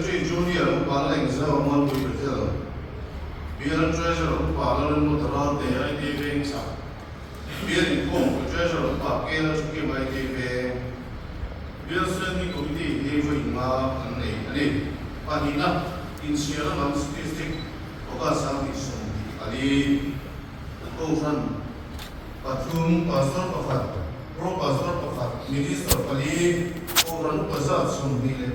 Secretary Junior Upa Lalengzau Mualpui Bethel, Bial Treasurer Upa Lalrinmuta Ralte IT Veng Chhak, Bial Inkhawmpui Treasurer Upa Kela Thukim IT Veng, Bial Standing Committee hi vawi nga an nei a ni. Pahnihna, Inchhiarna lam Statistic August 24, Kohhran pathum, Pastor pakhat, Pro Pastor pakhat, Minister pali, Kohhran upa zat 21,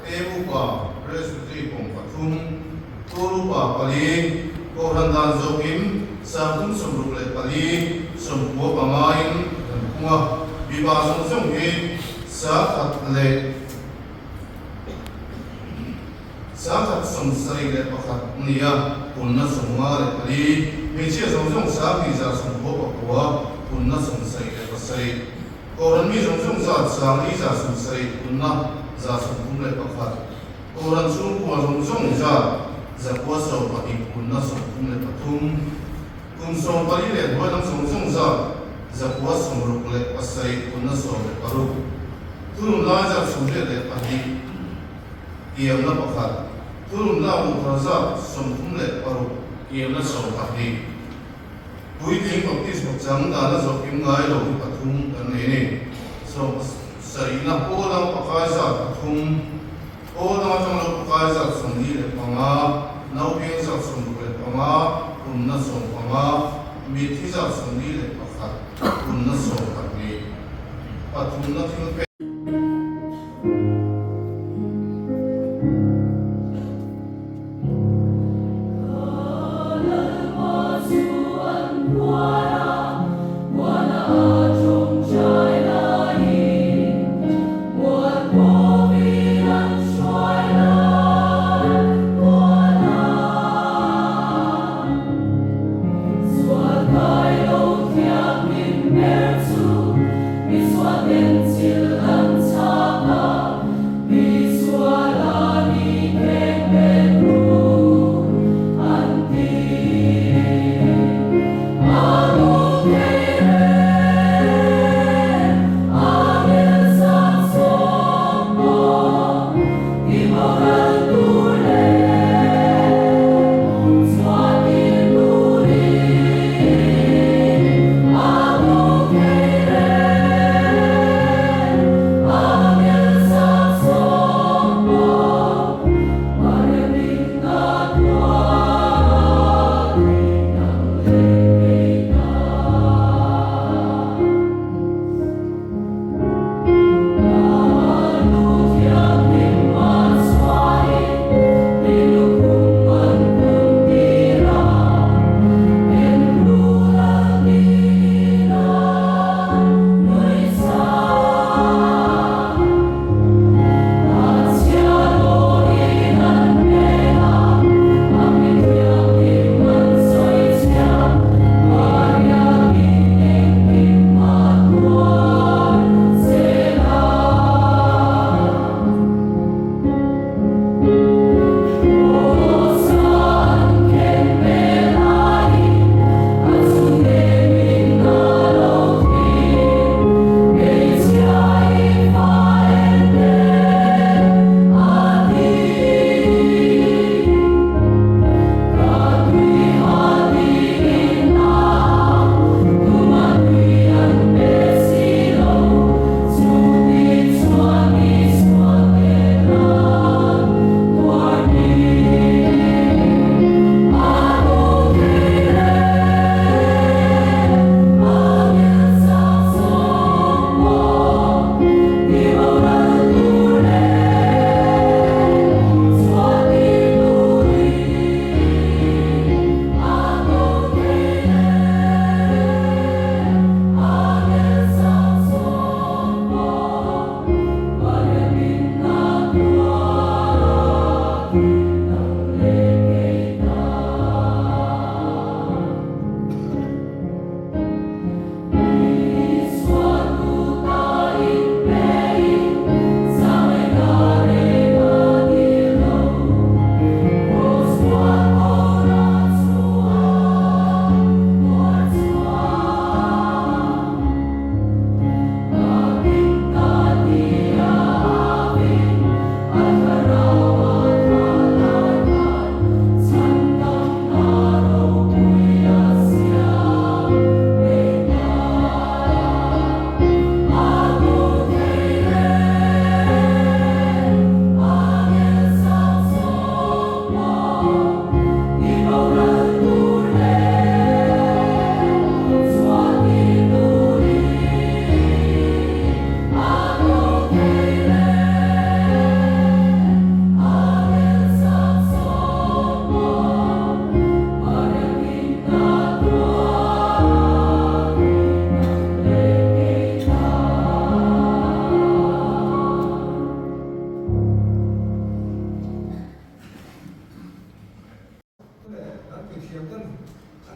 Pem upa, Presbytery pawm pathum, Tur upa pali, Kohhran dan zawkin 364, 95 in kan phung a, mipa zawng zawng hi 100 leh 171 nia, punna 54, hmeichhia zawng zawng 2199, punna 77, Kohhran mi zawng zawng zat 470, punna 131, Kohhran chhungkua zawng zawng zat 912, punna 33, kum 14 leh hnuai lam zawng zawng zat 967, punna 16, thunun lai zat 82, Tiamna pakhat, Thununna luhthar zat 36, tiamna 12. Puitling baptisma chang dana zawh kim ngai lo hi pathum kan nei a ni. Sawmsarihna pawl dang pakai zat pathum, pawl dang atang lo pakai zat 45, naupiang zat 65, punna 15, mitthi zat 41, punna 12. Pathumna thil pek.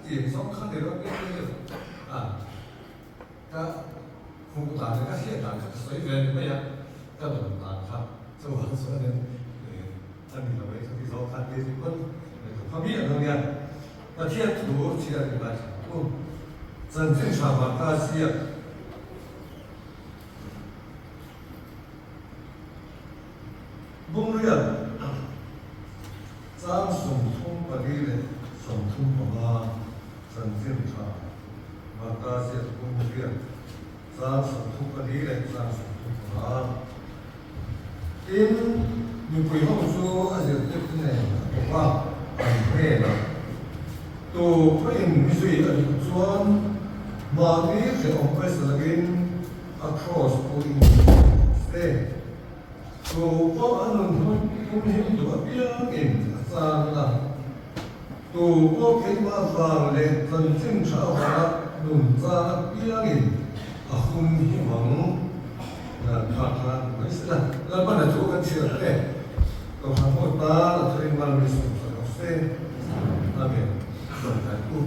Khatiang zawng kha ni lo piang te hian a ka hmuh dan leh ka hriat dan kha ka sawi ve a ni mai a, ka dawn dan kha chuvang chuanin a ni lo e khati zawng khan kei chu pawn ngaihtuah miah lo nia. Pathian thu chhiar in ngaithla ang u. Chanchin tha Martha ziak. Bungriat chang 34 35 chanchin tha Martha ziak Bungriat chang 34 leh chang 35. Tin, mipui ho chu a zirtirtu nen a kawp a, an hnenah, Tu pawhin mi zui a duh chuan mahni hrehawm paisa lovin a kraws pawhin rawh se. Tu pawh a nun humhim duh apiangin a chang a, tu pawh keimah vang leh chanchin tha avanga nun chang apiangin a humhim ang. Kha kha mai se la, Lalpan a thu kan chhiar ang e. Kohhran ho tan a thurin mal min sawm sak rawh se. Amen. Tawngtai u.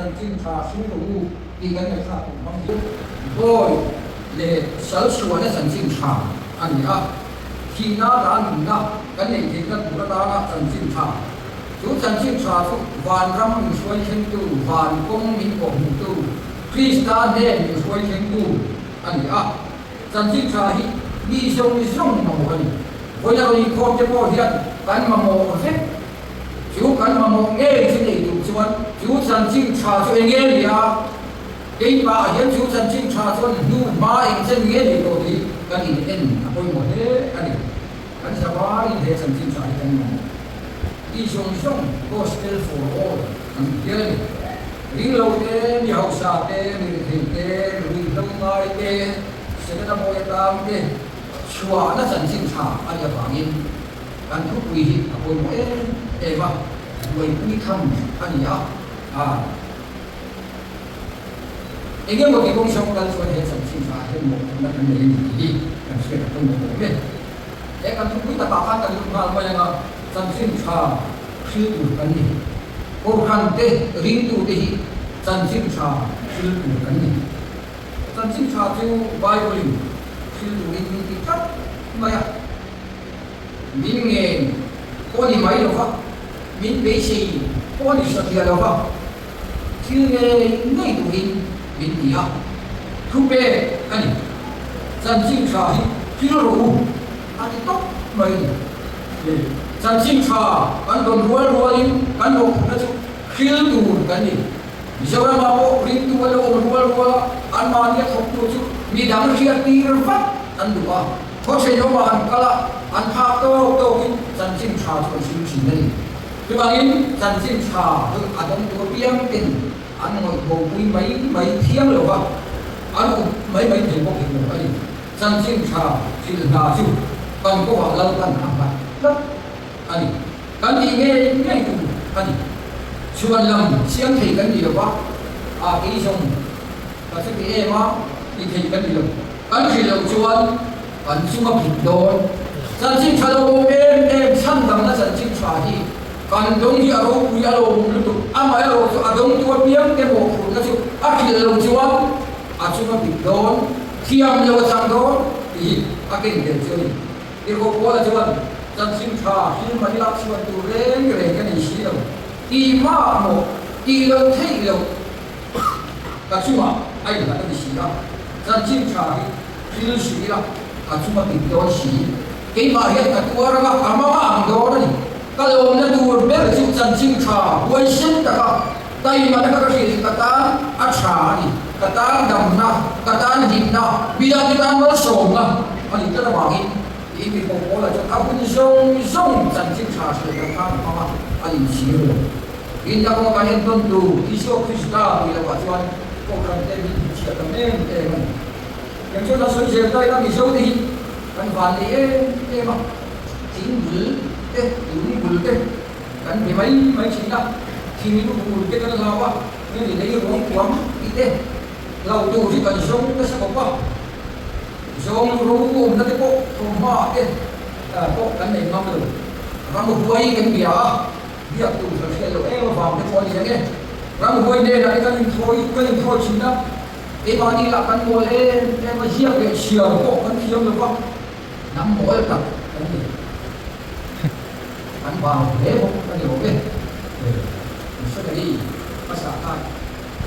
Chanchin tha hring rawh u tih kan ngaihthlak tum hmang hi Bawi leh sal sualna chanchin tha a ni a, thihna dan nunna kan neih theihna tur atana chanchin tha. Chu chanchin tha chu vanram min hruai thlengtu, van kawng min kawhhmuhtu, Krista hnen min hruai thlengtu a ni a. Chanchin tha hi mi zawng zawng mamawh a ni. Vawiin a rawn inkhawm te pawh hian kan mamawh vek. Chu kan mamawh ngei chu nei duh chuan chu chanchin tha chu eng nge ni a? Keimah hian chu chanchin tha chuan hnu hma eng chen nge ni tawh tih kan in en a pawimawh hle a ni. Kan zavaiin he chanchin tha hi kan mamawh. Ti zawng zawng Gospel for all an ti hial a ni. Ringlo te, mi hausa te, mi rethei te, ruihhlo ngai te, Setana mawi atang te chhuahna chanchin tha a nih avangin kan thupui hi a pawimawh em em a, buaipui tham a ni a. Eng emaw ti kawng hrang kal chuan he chanchin tha hian mawhphurhna kan nei a ni tih hi kan hriat a pawimawh awm e. He kan thupui takah khan kan lut nghal mai ang a, chanchin tha hril tur kan ni. Kohhran te, ringtu te hi chanchin tha hril tur kan ni. Chanchin tha chu Bible in hril turin min ti tlat mai a, min ngen pawh ni mai lo va, min beisei pawh ni satliah lo va, Thil ngei ngei turin min ti a, thu pek a ni. Chanchin tha hi thil rawh u a ti tawp mai a ni. Chanchin tha kan dawn rual rualin kan mawhphurhna chu thil tur kan ni. Mizoramah pawh ringtu an lo awm rual rual a, anmahnia thawktu chu midang hriattir vat an duh a. Khawchheiawmah an kal a, an phak tawk tawkin chanchin tha chu an hrim thin a ni. Chuvangin chanchin tha chu a dawngtu apiang ten an ngawih bopui mai mai thiang lo va, an up mai mai thei bawk hek lo a ni. Chanchin tha thil hna chu kan kawngah Lalpan a nghat tlat a ni. Kan tih ngei ngei tur a ni. Chhuan lam siam thei kan ni lo va, a kei zawng ka chuti em a ti thei kan ni lo. Kan hrilh loh chuan kan chunga phit dawn. Chanchin tha lo awm em em chhandamna chanchin tha hi kan dawng hi a ropui a lawmawm lutuk. Amaherawh chu a dawngtu apiang te mawhphurhna chu a hrilh loh chuan a chunga phit dawn, thiam lo a chang dawn tih hi a ken tel chu a ni. Tirhkoh Paula chuan chanchin tha hrilh mai lak chhuan tur reng reng ka nei si lo tih mah mawh. Tih loh theih loh ka chungah a innghat a ni si a, chanchin tha hi thil si ila ka chunga dik dawn si. Keimah hian ka tuar anga ka hmanga ang dawn a ni. Ka lawmna tur ber chu chanchin tha huaisen taka taima taka ka hrilh hi ka tan a tha a ni. Ka tan damna, ka tan hlimna, midangte tan malsawmna a ni tlat avangin tiin mi pawh pawlah chuan a hun zawng zawng chanchin tha hrilh dan khan a hmang a, a inchhir lo. Inla kawng kan entawn tu Isua Krista tih lohah chuan Kohhran te min hmuchhiah tam em em a ni. Eng chuan a sawi zel ta ila Mizo te hi kan van nei em em a, thing bul te, lung bul te kan be mai mai thin a, thing lu bul te kan hlau a, nge ni lei ruang kuam tih te hlau tur hi kan zawng nasa khawp a, zawng lu ro awmna te pawh thawmhma te pawh kan nei ngam lo, ramhuai kan bia a. Biak tur kan hriat loh em avang te pawh a ni ang e. Ramhuai hnenah te kan inthawi kan inthawi thin a, keimahni lah kan mawl em em a, ziak leh chhiar pawh kan thiam lo va, hnam mawl tak kan ni. Kan vang hle bawk a ni awm e. Missionary hmasa khan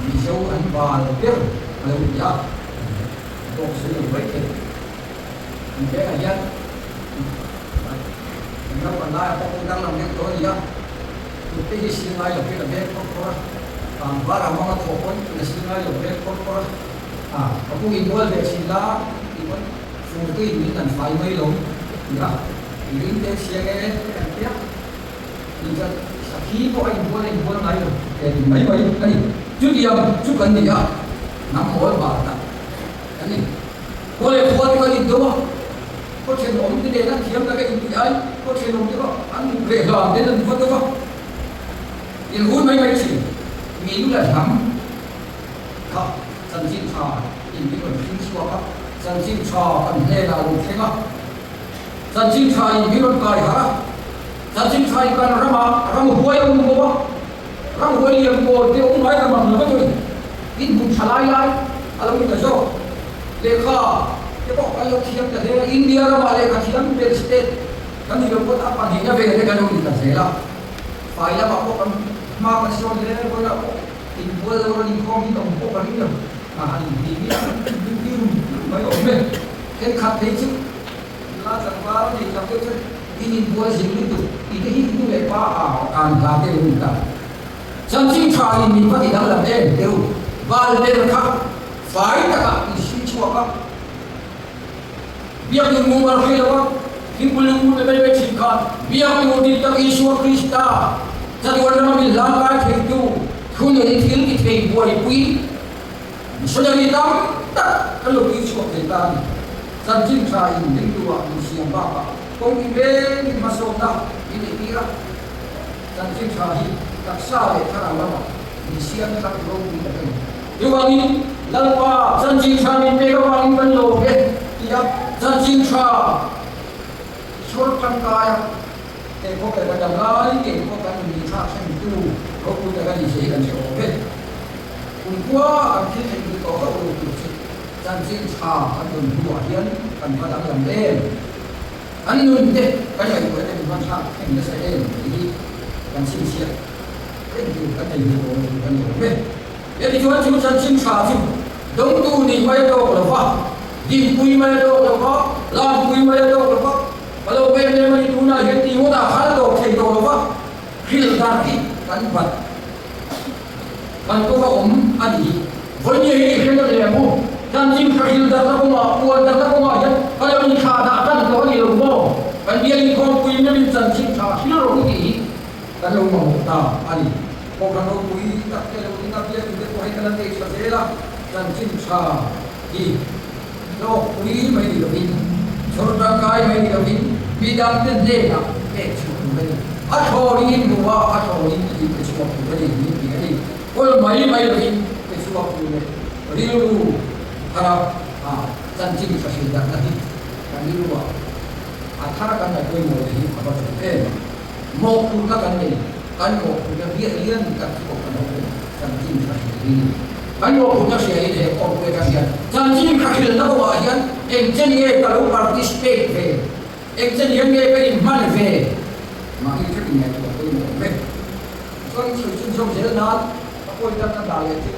Mizo an bal ber a lo ti a, bawk sawi lo mai thei. Kan vengah hian Kan naupang laiah pawh kawng danglam deuh tawh a ni a, kut te hi sil ngai lo hian a beng khawr khawr a, var a mawng a thawh pawn kut a sil ngai lo beng khawr khawr a, a ka pu inbual ve thin la tih pawn fur tuin min han fai mai lo ti a, i ring te chiang e te kan ti a, tih chuan sakhi pawh a inbual a inbual ngai lo te ti mai mai a ni. Chutiang chu kan ni a, hnam mawl bar tak kan ni. Khaw leh khua te kan indo a, khaw thenawm te nen an thiam tak a intih ai, khaw thenawm te pawh an mut leh hlan ten an va deuh a, inhun mai mai thin. Mi nu leh hnam kha chanchin tha in min rawn hring chhuak a, chanchin tha kan hnenah a lo thleng a, chanchin tha in min rawn kai harh a, chanchin tha in kan ramah ramhuai a awm bo a, ramhuai lian pawl te awm ngai ta mang lo va chuan in hmun tha lai lai a lo ni ta zawk. Lehkha te pawh kan lo thiam ta hle a, India ramah lehkha thiam ber state kan ni lo pawn a pahnihna vel te kan lo ni ta zel a, fai lamah pawh kan hma kan sawn hle vawilah pawh inbual lo rawn inkhawm hi awm pawh ka ring lo, a han inhnih hi a duty rum rum mai awm e, thenkhat phei chu nula tlangval nei tak deuh chuan in inbual zing lutuk tih te hi nu leh pa a an hla te lo ni ta. Chanchin tha in min va ti danglam em teu bal ber kha Fai takah in hring chhuak a, biak tur mumal hre lo a, thingpui lungmun le mai mai thin khan biak tur dik tak Isua Krista chatuan rama min hlang kai theitu thunun thil ti thei buaipui missionary tam tak kan lo tir chhuak thei ta a ni. Chanchin tha in ringtu ah min siam bakah kawng in reng in hmasawnna min neih tir a, chanchin tha hi taksa leh thlarau lamah min siam thar ropui tak a ni. Chuvangin, Lalpa, chanchin tha min pek avangin kan lawm e, ti a chanchin tha chhawr tangkai a, he khawvel kan dam lai ngei pawh kan innih thlak thlentu ropui tak a ni zia hi kan hre awm e. Kumkhua kan thil theih duh tawh hauh lo tur chu chanchin tha kan rawn hnuah hian kan va danglam em? Kan nun te kan ngaihtuah te min va thlak thleng nasa em tih hi kan chhinchhiah reng tur kan nei ve tawh lo tur a ni awm e. Heti chuan chu chanchin tha chu dawngtu nih mai a tawk lo va, dinpui mai a tawk lo va, lampui mai a tawk lo va, ka lo pem lem a ni tunah hian tih ngawtah khan a tawk thei tawh lo va, hrilh dar hi kan bat kan kawng a awm a ni hi. Vawinia hi i hre na leh ang u, chanchin tha hrilh darna kawngah, puan darna kawngah hian ka lo inthlah dah tan tawh a ni lo maw? Kan bial inkhawmpui meuhin chanchin tha hrilh rawh u tih hi kan lo mamawh ta a ni. Kohhran ropui tak te lo ding a, biakinn te pawh hei kan la nei tha zel a, chanchin tha hi hlawkpui mai ni lovin, chhawr tangkai mai ni lovin midang te hnenah pek chhuah tur a ni. A thlawrin in hmu a, a thlawrin in pe chhuak tur a ni min ti a ni. Kawl mai mai lovin pe chhuak tur leh rilru thar a chanchin tha hrilh darhna hi kan rilru ah a thar kan ngaihpawimawh leh hi a va tul em. Mawhphurhna kan nei, kan mawhphurhna biak lian tak chu pawh kan awm chanchin tha hrilh hi ni. Kan mawhphurhna hria in he kawngpui atang hian chanchin tha hrilhna kawngah hian engchen nge ka lo participate ve, engchen hian nge ka inhman ve? Mahni theuhin ngaihtuah pawimawh awm e. Chuan sawi chhunzawm zel nan. point a ka dah leh chu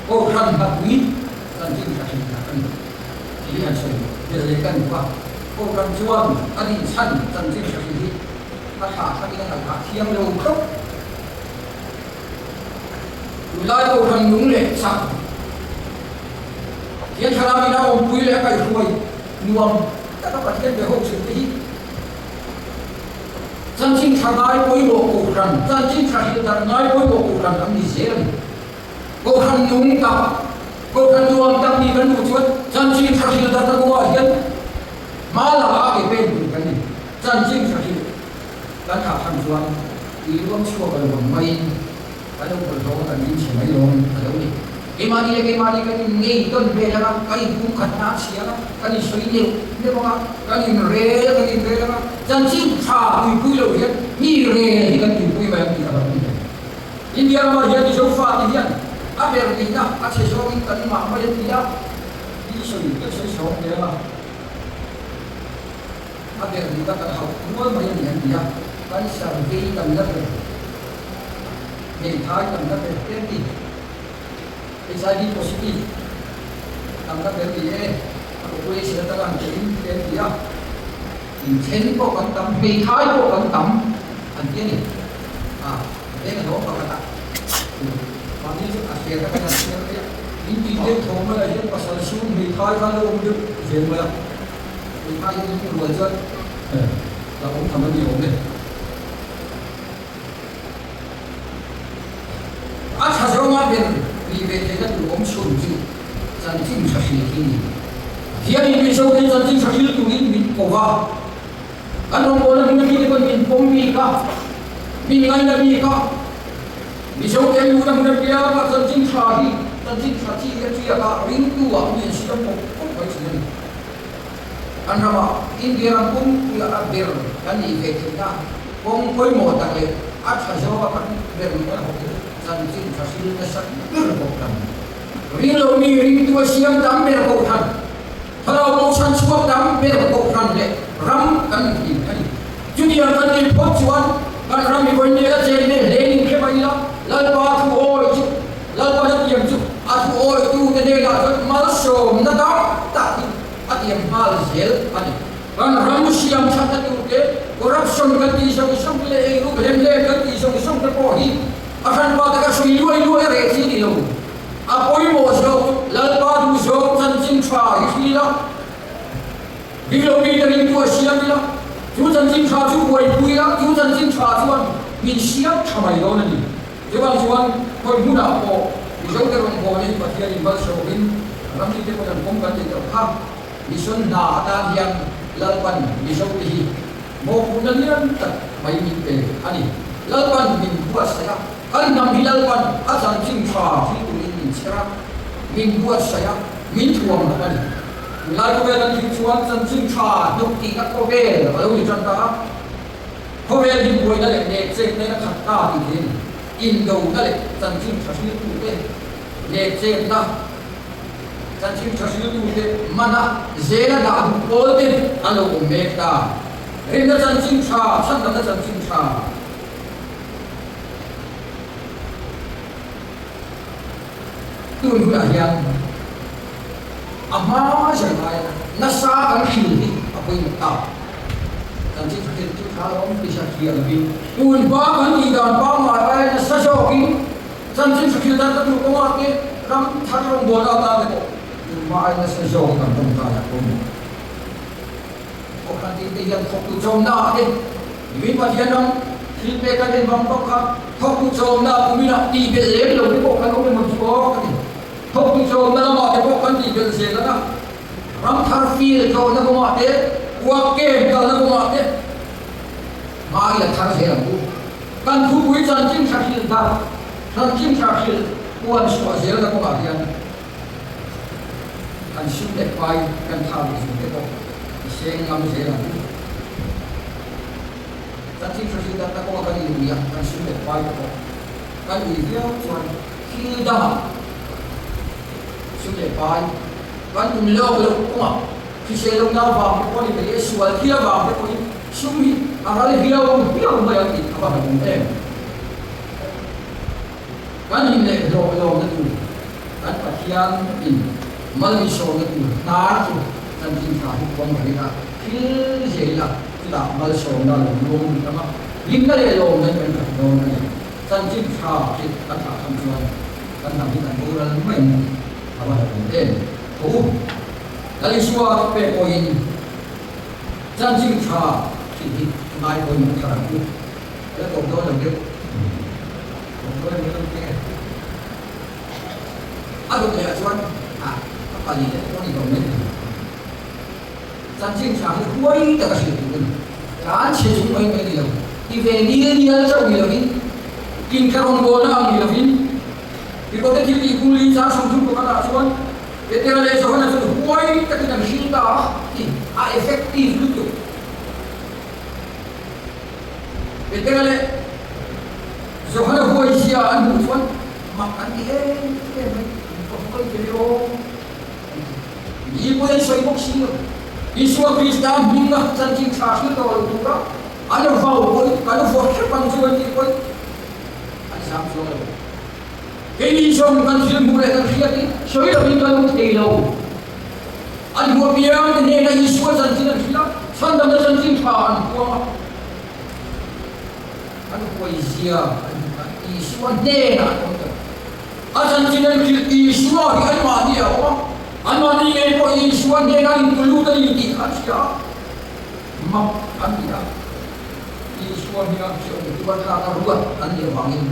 Kohhran hnapui chanchin tha thin tak a ni tih hi an sawi belh leh ka duh a. Kohhran chuan a dinchhan chanchin tha thin hi a thlah thlangin a ngaihthah thiam lo khawp. Tunlai Kohhran nung leh chak hian thlarau ina awmpui leh a kaihhruai nuam taka Pathian be ho thin te hi Chanchin tha ngai pawimawh Kohhran, chanchin tha hrilh darh ngai pawimawh Kohhran an ni zel a ni. Kohhran nung tak, Kohhran nuam tak nih kan duh chuan chanchin tha hrilh darhna kawngah hian hma laka ke pen tur kan ni. Chanchin tha hrilh kan thlah than chuan tui luang chhuak a luang maiin kan lo bawlhhlawh a kan rin chhe mai dawn a lo ni. Keimahni leh keimahni kan inngei tawn vel ang a, kan inpumkhat hna a chhia ang a, kan insawi neuh neuh ang a, kan inrel kan inrel ang a, chanchin tha tuipui lo hian mi rel hi kan tuipui mai ang tih a lo ni ve. India ramah hian Mizo fate hian a ber nihna a chhe zawngin kan mah mai a ti a, i sawi kan sawi chhawng hle ang a, a ber nihna kan hauh nual mai a ni an ti a, kan survey tam na ber, hmeithai tam na ber te an ti, HIV positive tam na ber ni e, a population atanga han teh in te an ti a, inthen pawh kan tam, hmeithai pawh kan tam an ti a ni. A veng a hlawm pakhat a, mahni chu a hriat a kan han hriat mai a, in tih deuh tho mai ah hian pasal sum hmeithai kha lo awm deuh zel mai a, hmeithai hian in rual chuan la awm tham a ni awm e. A tha zawnga ber nih ve theihna tur awm chhun chu chanchin tha hril hi ni. Pathianin Mizote chanchin tha hril turin min ko va. Kan rawngbawlna hmun ami te pawn min pawm bik a, min ngaina bik a, Mizo te luhna hmun apianga chanchin tha hi chanchin tha chi a tiak a, ringtu ah mi an siam pawp pawp mai thin a ni. Kan ramah India ram pumpuia a ber kan nih ve theihna kawng pawimawh tak leh a tha zawnga kan ber nih kan hawk te chu chanchin tha hril nasa ber bawk kan ni. Ring lo mi ringtu a siam tam ber kohhran. Thlarau bosan chhuak tam ber kohhran leh ram kan ni thin a ni. Chutiang kan nih phawt chuan kan ram hi vawi nel a chen vel hle ning hre mai ila, Lalpa thu awi chu, Lalpa na tiam chu a thu awitute hnenah chuan malsawmna tam tak hi a tiam nghal zel a ni. Kan ram siam thatna turte, corruption kan tih zawng zawng leh eiruk lem lem kan tih zawng zawng te pawh hi a hranpa taka sawi luai luai a reh chi ni lo. A pawimawh zawk, Lalpa duh zawk chanchin tha hi hril a, Biklo mite ringtu a siam ila, chu chanchin tha chu buaipui ila, chu chanchin tha chuan min siam tha mai dawn a ni. Chuvang chuan khawi hmunah pawh Mizote rawngbawlna hi Pathianin malsawmin ramrite pawn an pawm kan tih tawh kha. Mission hna atan hian Lalpan Mizote hi mawhphurhna lian tak mai min pe a ni. Lalpan min buatsaih a. Kan hnam hi Lalpan a chanchin tha thil turin min chher a, min buatsaih a, min thuam hlawm a ni. Tunlai khawvel an thih chuan chanchin tha hnuk tihna khawvel a lo ni tan ta a, khawvel hi buaina leh nekchetna in a khat ta tih thei a ni. Indona leh chanchin tha hriltute nekchetna, chanchin tha hriltute mana zela dah duh pawl te an lo awm mek ta. Rinna chanchin tha, chhandamna chanchin tha. Tun hunah hian a hma zan aia nasa kan hril hi a pawimawh ta. Kan chi tha chu tha lo awm tih hriat thiam lovin tun hma kan tih dan pangngai aia nasa zawkin chanchin tha thil dan ka duh kawngah te ram thar rawngbawlna atan te pawh tun hma aia nasa zawkin kan tawngtai a pawimawh. Kohhran tinte hian thawktu chawmnaah te Nimin Pathian ram thil pek kan en vang vang kha thawktu chawmna kuminah tih belh lem lo te pawh kan awm emaw chu aw ka ti. Thawktu chawmna lamah te pawh kan tih belh zel ang a, ram thar fil tlawhna kawngah te, kuak kem kalna kawngah te hma i la thar zel ang u. Kan thupui chanchin tha hrilh dar, chanchin tha hrilh puan chhuah zelna kawngah hian Kan sum leh pai kan thar leh zung te pawh i seng ngam zel ang u. Chanchin tha hrilh danna kawnga kan inui a, kan sum leh pai te pawh kan ui viau chuan thil dangah sum leh pai kan um lawk loh kawngah hrisel lohna avang te pawh a ni thei e, sual thil avang te pawhin sum hi a ral viau viau mai ang tih a va hlauhawm em. Kan hlim leh hlawh lawmna tur kan Pathian in malsawmna tur hnar chu chanchin tha hi puang reng ila, thil zia ila chutah malsawmna lo luang lut ang a, hlimna leh lawmna in kan khat dawn a ni. Chanchin tha hi kan thlah tham chuan kan hnam hi kan boral mai ang tih a va hlauhawm em. Tho u, Lal Isua thupek pawhin chanchin tha hrilh hi ngai pawimawh thar ang u. A la tawp dawn lo deuh. Tawp dawn em lo teh. A dawt leh ah chuan a a pali leh pawh a ni tawh mai thei. Chanchin tha hi huai tak a hrilh tur a ni. Tlan chhe chung mai mai ni lo. Ti ve nil nial chauh ni lovin, kin kha rawngbawlna ang ni lovin, Tirhkohte thil tih kung li chang 30 pakhat ah chuan Petera leh Johana chuan huai takin an hrilh ta a ti a effective lutuk. Petera leh Johana huai zia an hmuh chuan mak an ti em em mai, an va huai ve aw an ti. Mipui an sawi bawk si lo. Isua Krista hminga chanchin tha hrilh tawh lo tura an vau pawi, kan vaw hrep ang chu an tih pawi an zam chuang lo. Keini zawng kan thil hmuh leh kan hriat hi sawi lovin kan awm thei lo. An hmuh apiang te hnenah Isua chanchin an hrilh a, chhandamna chanchin tha an puang a. An huaizia an hmu khan Isua hnenah an awm tawh. A chanchin an hrilh Isua hi anmahni a awm a, anmahni ngei pawh Isua hnenah an intulut a ni tih kha an hria a, mak an ti a. Isua hmingah hriat awm tuar tlaka ruat an nih avangin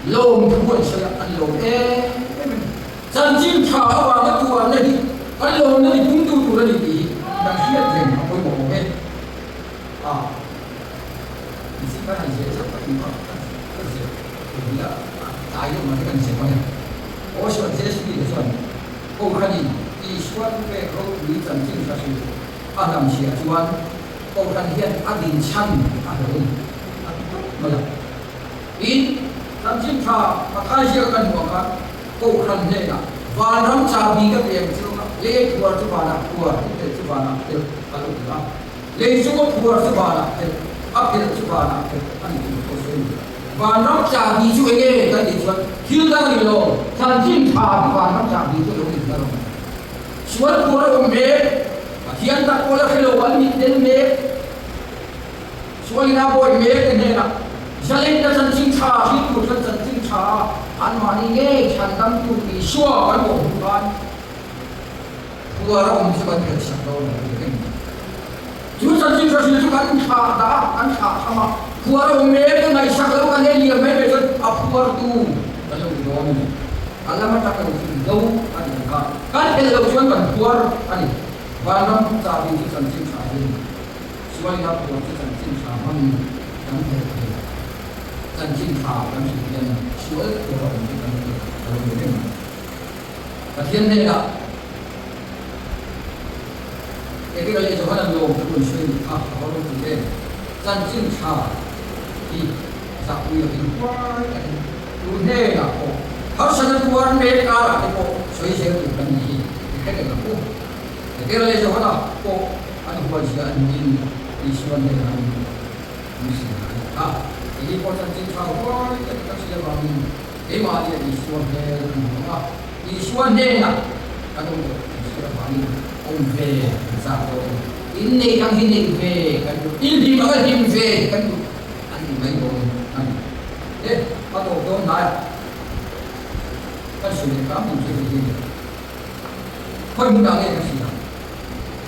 Lawm thu an sawi a, an lawm em em a ni. Chanchin tha avanga tuarna hi kan lawmna ni pumtu tur a ni tih hi kan hriat reng a pawimawh awm e. A Mihring kan han zeh zauh ka tih kha ka zeh thei nia, a tlai deuh mahse kan zeh ang e. Aw chuan Jesu te chuan Kohhranin Isua thupek ropui chanchin tha hrilh a hlamchhiah chuan Kohhran hian a dinchhan a hlo a ni a ti tawp mai a. Tin, chanchin tha Mathai ziak kan hmuh khan Kohhran hnenah vanram chahbi ka pe ang chu lei phuar chu vanah phuar, i phelh chu vanah phelh a lo ti a. Lei chunga phuar chu vanah phelh, a phelh chu vanah phelh a ni tih pawh sawi a ni. Vanram chahbi chu eng nge kan tih chuan thil dang a ni lo, chanchin tha chu vanram chahbi chu a lo ni ta lo. Sual phuar a awm mek, Pathian tak pawh la hre lo an mit tel mek. Sualina bawi mek te hnenah Zalenna chanchin tha hrilh tur chuan chanchin tha a anmahni ngei chhandamtu Isua kan bawh hmuh khan phuar a awm chu kan phelh sak dawn lo tih reng. Chu chanchin tha hrilh chu kan thlah dah a, kan thlah tham a, phuar a awm mek te ngaihsak lo kan en liam mai mai chuan a phuartu kan lo ti dawn a ni. A lam atang lo chu do a ni ang kha. Kan phelh loh chuan kan phuar a ni. Vanram chahbi chu chanchin tha hi a ni. Sualina phuar chu chanchin tha hmangin kan phelh thei. Chanchin tha kan hrilh hian sual phuar a awm chu kan phelh a lo ni reng. Pathian hnenah Petera leh Johana lawm thu an sawi nih kha a va ropui em! Chanchin tha hi zahpui lovin huai takin tu hnenah pawh harsatna tuar mek karah te pawh sawi zel tur kan ni hi i hre reng ang u. Petera leh Johana pawh An huaizia an hmuhin Isua hnenah an hmuhsin a ni a. Kei pawh chanchin tha huai tak ka hria avangin keimahnia Isua hmel an hmu ang a, Isua hnenah kan awm tawh an hriat avangin awm ve an chak dawn a ni. Inneih ang hi neih ve kan duh, inhlim ang a hlim ve kan duh an ti mai dawn a ni. E, a tawp dawn hnai a, kan sawi leh hram tur chu hei hi a ni. Khawi hmunah nge kan hria?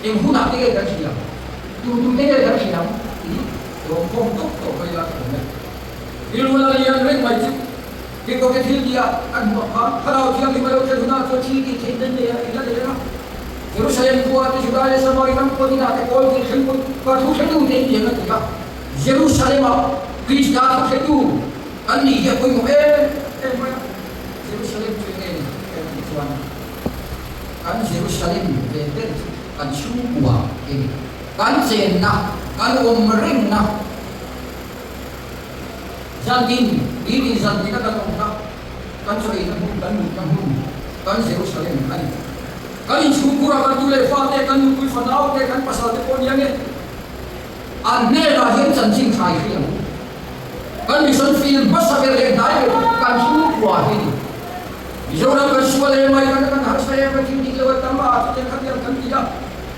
Eng hunah te nge kan hria? Tu tu te nge kan hria? Tih lawmkhawm tawp tawp mai ila ka awm e. Rilru la lian reng mai chu Tirhkohte thil tia an hmuh khan Thlarau Thianghlim a lo thlen hunah chuan thil tih theih nan nei a ila nei reng a. Jerusalem khua te, Juda leh Samari ram khua tinah te kawl tih thleng pawn ka thu hretu te in ti ang a ti a. Jerusalem-ah Krista thu hretu kan nih hi a pawimawh em em mai a. Jerusalem chu enge ni kan tih chuan kan Jerusalem ve ber chu kan chhungkua te ni, kan chenna, kan awm rengna, zantin nitin zantina kan awmna, kan chaweina hmun, kan mutna hmun, kan Jerusalem a ni. Kan inchhungkura kan tu leh fate, kan nupui fanau te, kan pasal te pawh nia nge an hnenah hian chanchin thlai hri ang. Kan mission field hmasa ber leh hnai ber kan chhungkua. hi ni. Mizoram kan sual em mai, kan kan harsa em mai, thil dik lo a tam a, chutiang khatiang kan ti a,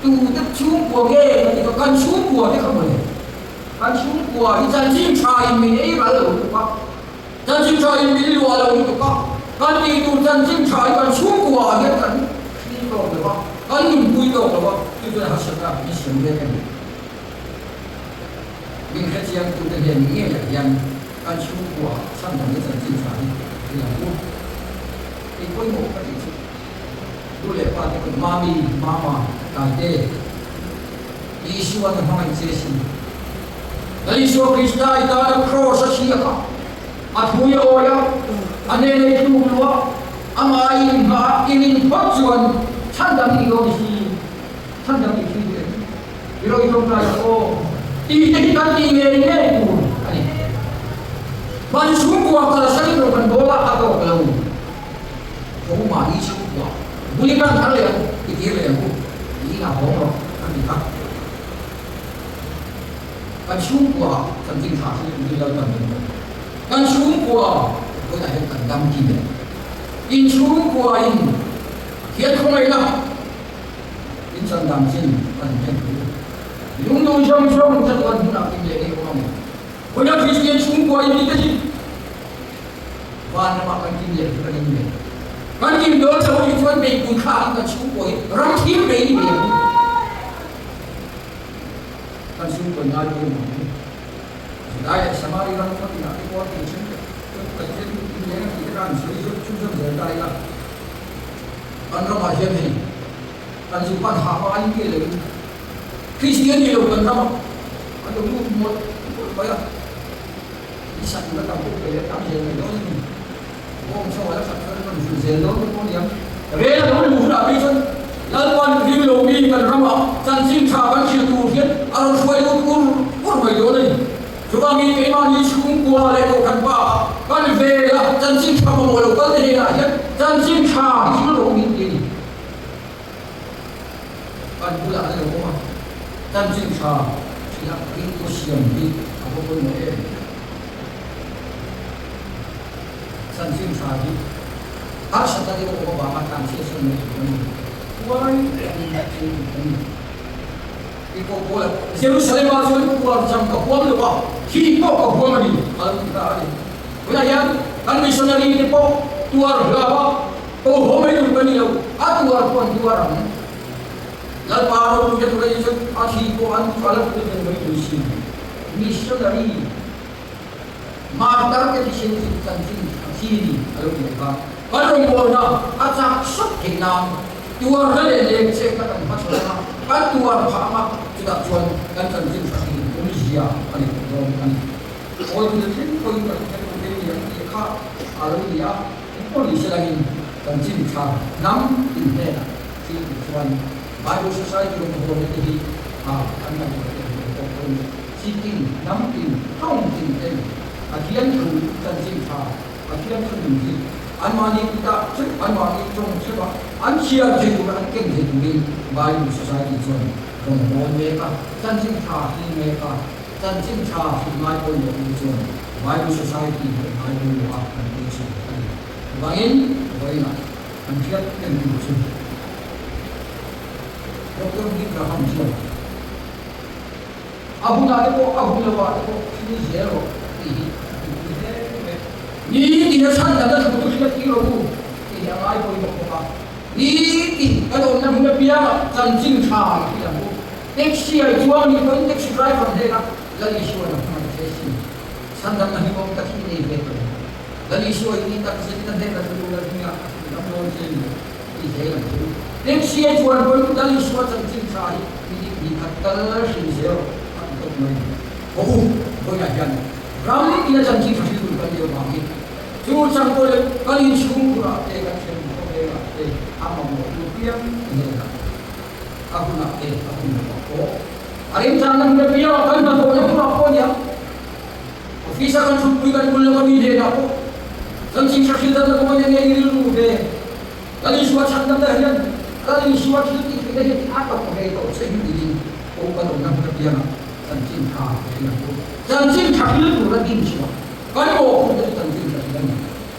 tute chhungkua nge kan ti tawh, kan chhungkua te kha mawle. Kan chhungkua hi chanchin tha in min ei ral lo lutuk a, chanchin tha in min luah lo lutuk a, kan tih tur chanchin tha hi kan chhungkua ah hian kan thlir tawk lo a, kan nunpui tawk lo a, chu chuan harsatna min siam mek a ni. Min hrechiang tute hian ngeiah hian kan chhungkua chhandamna chanchin tha hi thil ang u. Kei pawimawh ka tih chu nu leh pa te pawn Mami, Mama, Taite, Isua na hmangaih che sin. Lal Isua Krista i tana kraws a chhia kha a thui a awi a, a hnenah i tluk luh a, amah i inhmah a, i rin phawt chuan chhandam i dawn si, chhandam i thi duh em? I rawi tawngtai ang aw. Tih te hi kan tih ngei ngei tur a ni. Mahni chhungkua kalsan in rawn kan bawl a, a tawk lo. Tho mahni chhungkua bul i kan thar leh ang, i tir leh ang u, i inah hawng rawh kan ti kha. Kan chhungkua chanchin tha hi min lo tan deuh bawk. Kan chhungkua vawiinah hian kan dam kim em? In chhungkua in Pathian khawngaihna in chan dam chin kan hnem thu. Lungdun zawng zawng chatuan hmunah kim leh ngei awm ang em? Vawiinah Kristian chhungkua in ti te hi Van ramah kan kim leh chu kan in ve. Kan kim dawn lo hi chuan beihpui thlak in kan chhungkua hi ram thim bei ni ve ang. Kan chhungkua ngai pawimawh ang u. Judai leh Samari ram khaw tinah te pawh a ti then te chuan Pathian hi kim leng a tih te kha an sawi zawk chhunzawm zel ta ila. Kan ramah hian hei kan zu pan hah hma in nge loin Kristian ni lo kan ramah an lo lut mawlh mawlh mai a. I sak na tam pawh pe tam zel mai dawn a ni. Bawng chaw a la that chuan rawn zul zel dawn te pawh a ni ang. Rel a lo luh hunah phei chuan Lalpan ring lo mi kan ramah chanchin tha kan hrilh tur hian a rawn hruai lut ur ur mai dawn a ni. Chuvangin keimahni chhungkua leh kohhran bakah kan vela chanchin tha mamawh lo kal te hnenah hian chanchin tha hi thil rawh min ti a ni. Kan bulah an lo awm a, chanchin tha hrilh a ringtu siam hi a va pawimawh em? Chanchin tha hi harsatna deuh awm avanga tlanchhiatsawn mai tur a ni. Huai takin a thil tur a ni. Tih pawh Paula Jerusalem-ah chuan puar cham ka huam lo a, thi pawh ka huam a ni a lo ti ta a ni. Tunah hian kan missionary te pawh tuar hlau a, Ko haw mai tur ka ni lo, a tuar pawh an tuar ang. Lalpa ropuina tur a ni chuan a thi pawh an a la tuar ve mai tur si. Missionary martar te thisen chu chanchin a thi ni a lo ti leh kha. Kan rawngbawlna a chak sawt theih nan tuarna leh lengchekna kan hmachhawn anga, kan tuar phah anga, chutah chuan kan chanchin tha thin awmzia a ni tawh dawn a ni. Awi thil thleng pawhin kan hre tur te ni ang tih kha a lo ni a. Engpawh ni se langin chanchin tha hnam tin hnenah thil tih chuan Bible Society rawng bawlna te hi a kan ngaihtuah te an pawh pawh ni. Chi tin, hnam tin, tawng tin ten Pathian thu chanchin tha, Pathian thu nun hi anmahni kutah theuh, anmahni tawng theuh a an chhiar thei tur, an ken thei turin Bible Society chuan rawn bawl mek a, chanchin tha hil mek a, chanchin tha hrilh ngai pawimawh tu chuan Bible Society hi an ngai pawimawh a, an pui thin a ni. Chuvangin, vawiinah an hriat reng tur chu Doctor Billy Graham chuan a hunah te pawh a hun lovah te pawh thil zel rawh tih hi a tihpui hle mai. Nitin a chhan dan a thu chu hriat tir rawh u tih hi a ngai pawimawh bawk a. Nitin kan awmna hmun apiangah chanchin tha i hrilh ang u. Taxi ai chuang nih pawhin taxi driver hnenah Lal Isua na hmangaih che sin. Chhandamna hi kawng ka thih nei ve tawh lo. Lal Isua i ni tak zetin a hnenah chu Lal hmingah a thih dam dawn che ni tih zel ang chu. Taxi ai chuan pawhin Lal Isua chanchin tha hi minute hnih khat tal hrilh zel rawh a ti tawp mai. Haw u, vawiinah hian ram ina chanchin tha hrilh tur kan nih avangin chu chang pawh leh kan inchhungkhurah te kan thlen khawvelah te a mamawh tur piang hnenah a hunah te a hun lo ah pawh a remchangna hun apiang ah kan hnathawhna hunah pawh nia office a kan thutpui kan bul lawk ami hnenah pawh chanchin hra hrilh dan na kawng enge i rilru ve Lal Isua chhandamna hian Lal Isua thil tih theihna hian a tawk ve tawh che hi tiin pawh kan awmna hun apiang ah chanchin tha ka hrilh ang u. Chanchin tha hrilh tur a din chhuah kan mawhphurhna chu chanchin tha hrilh a ni.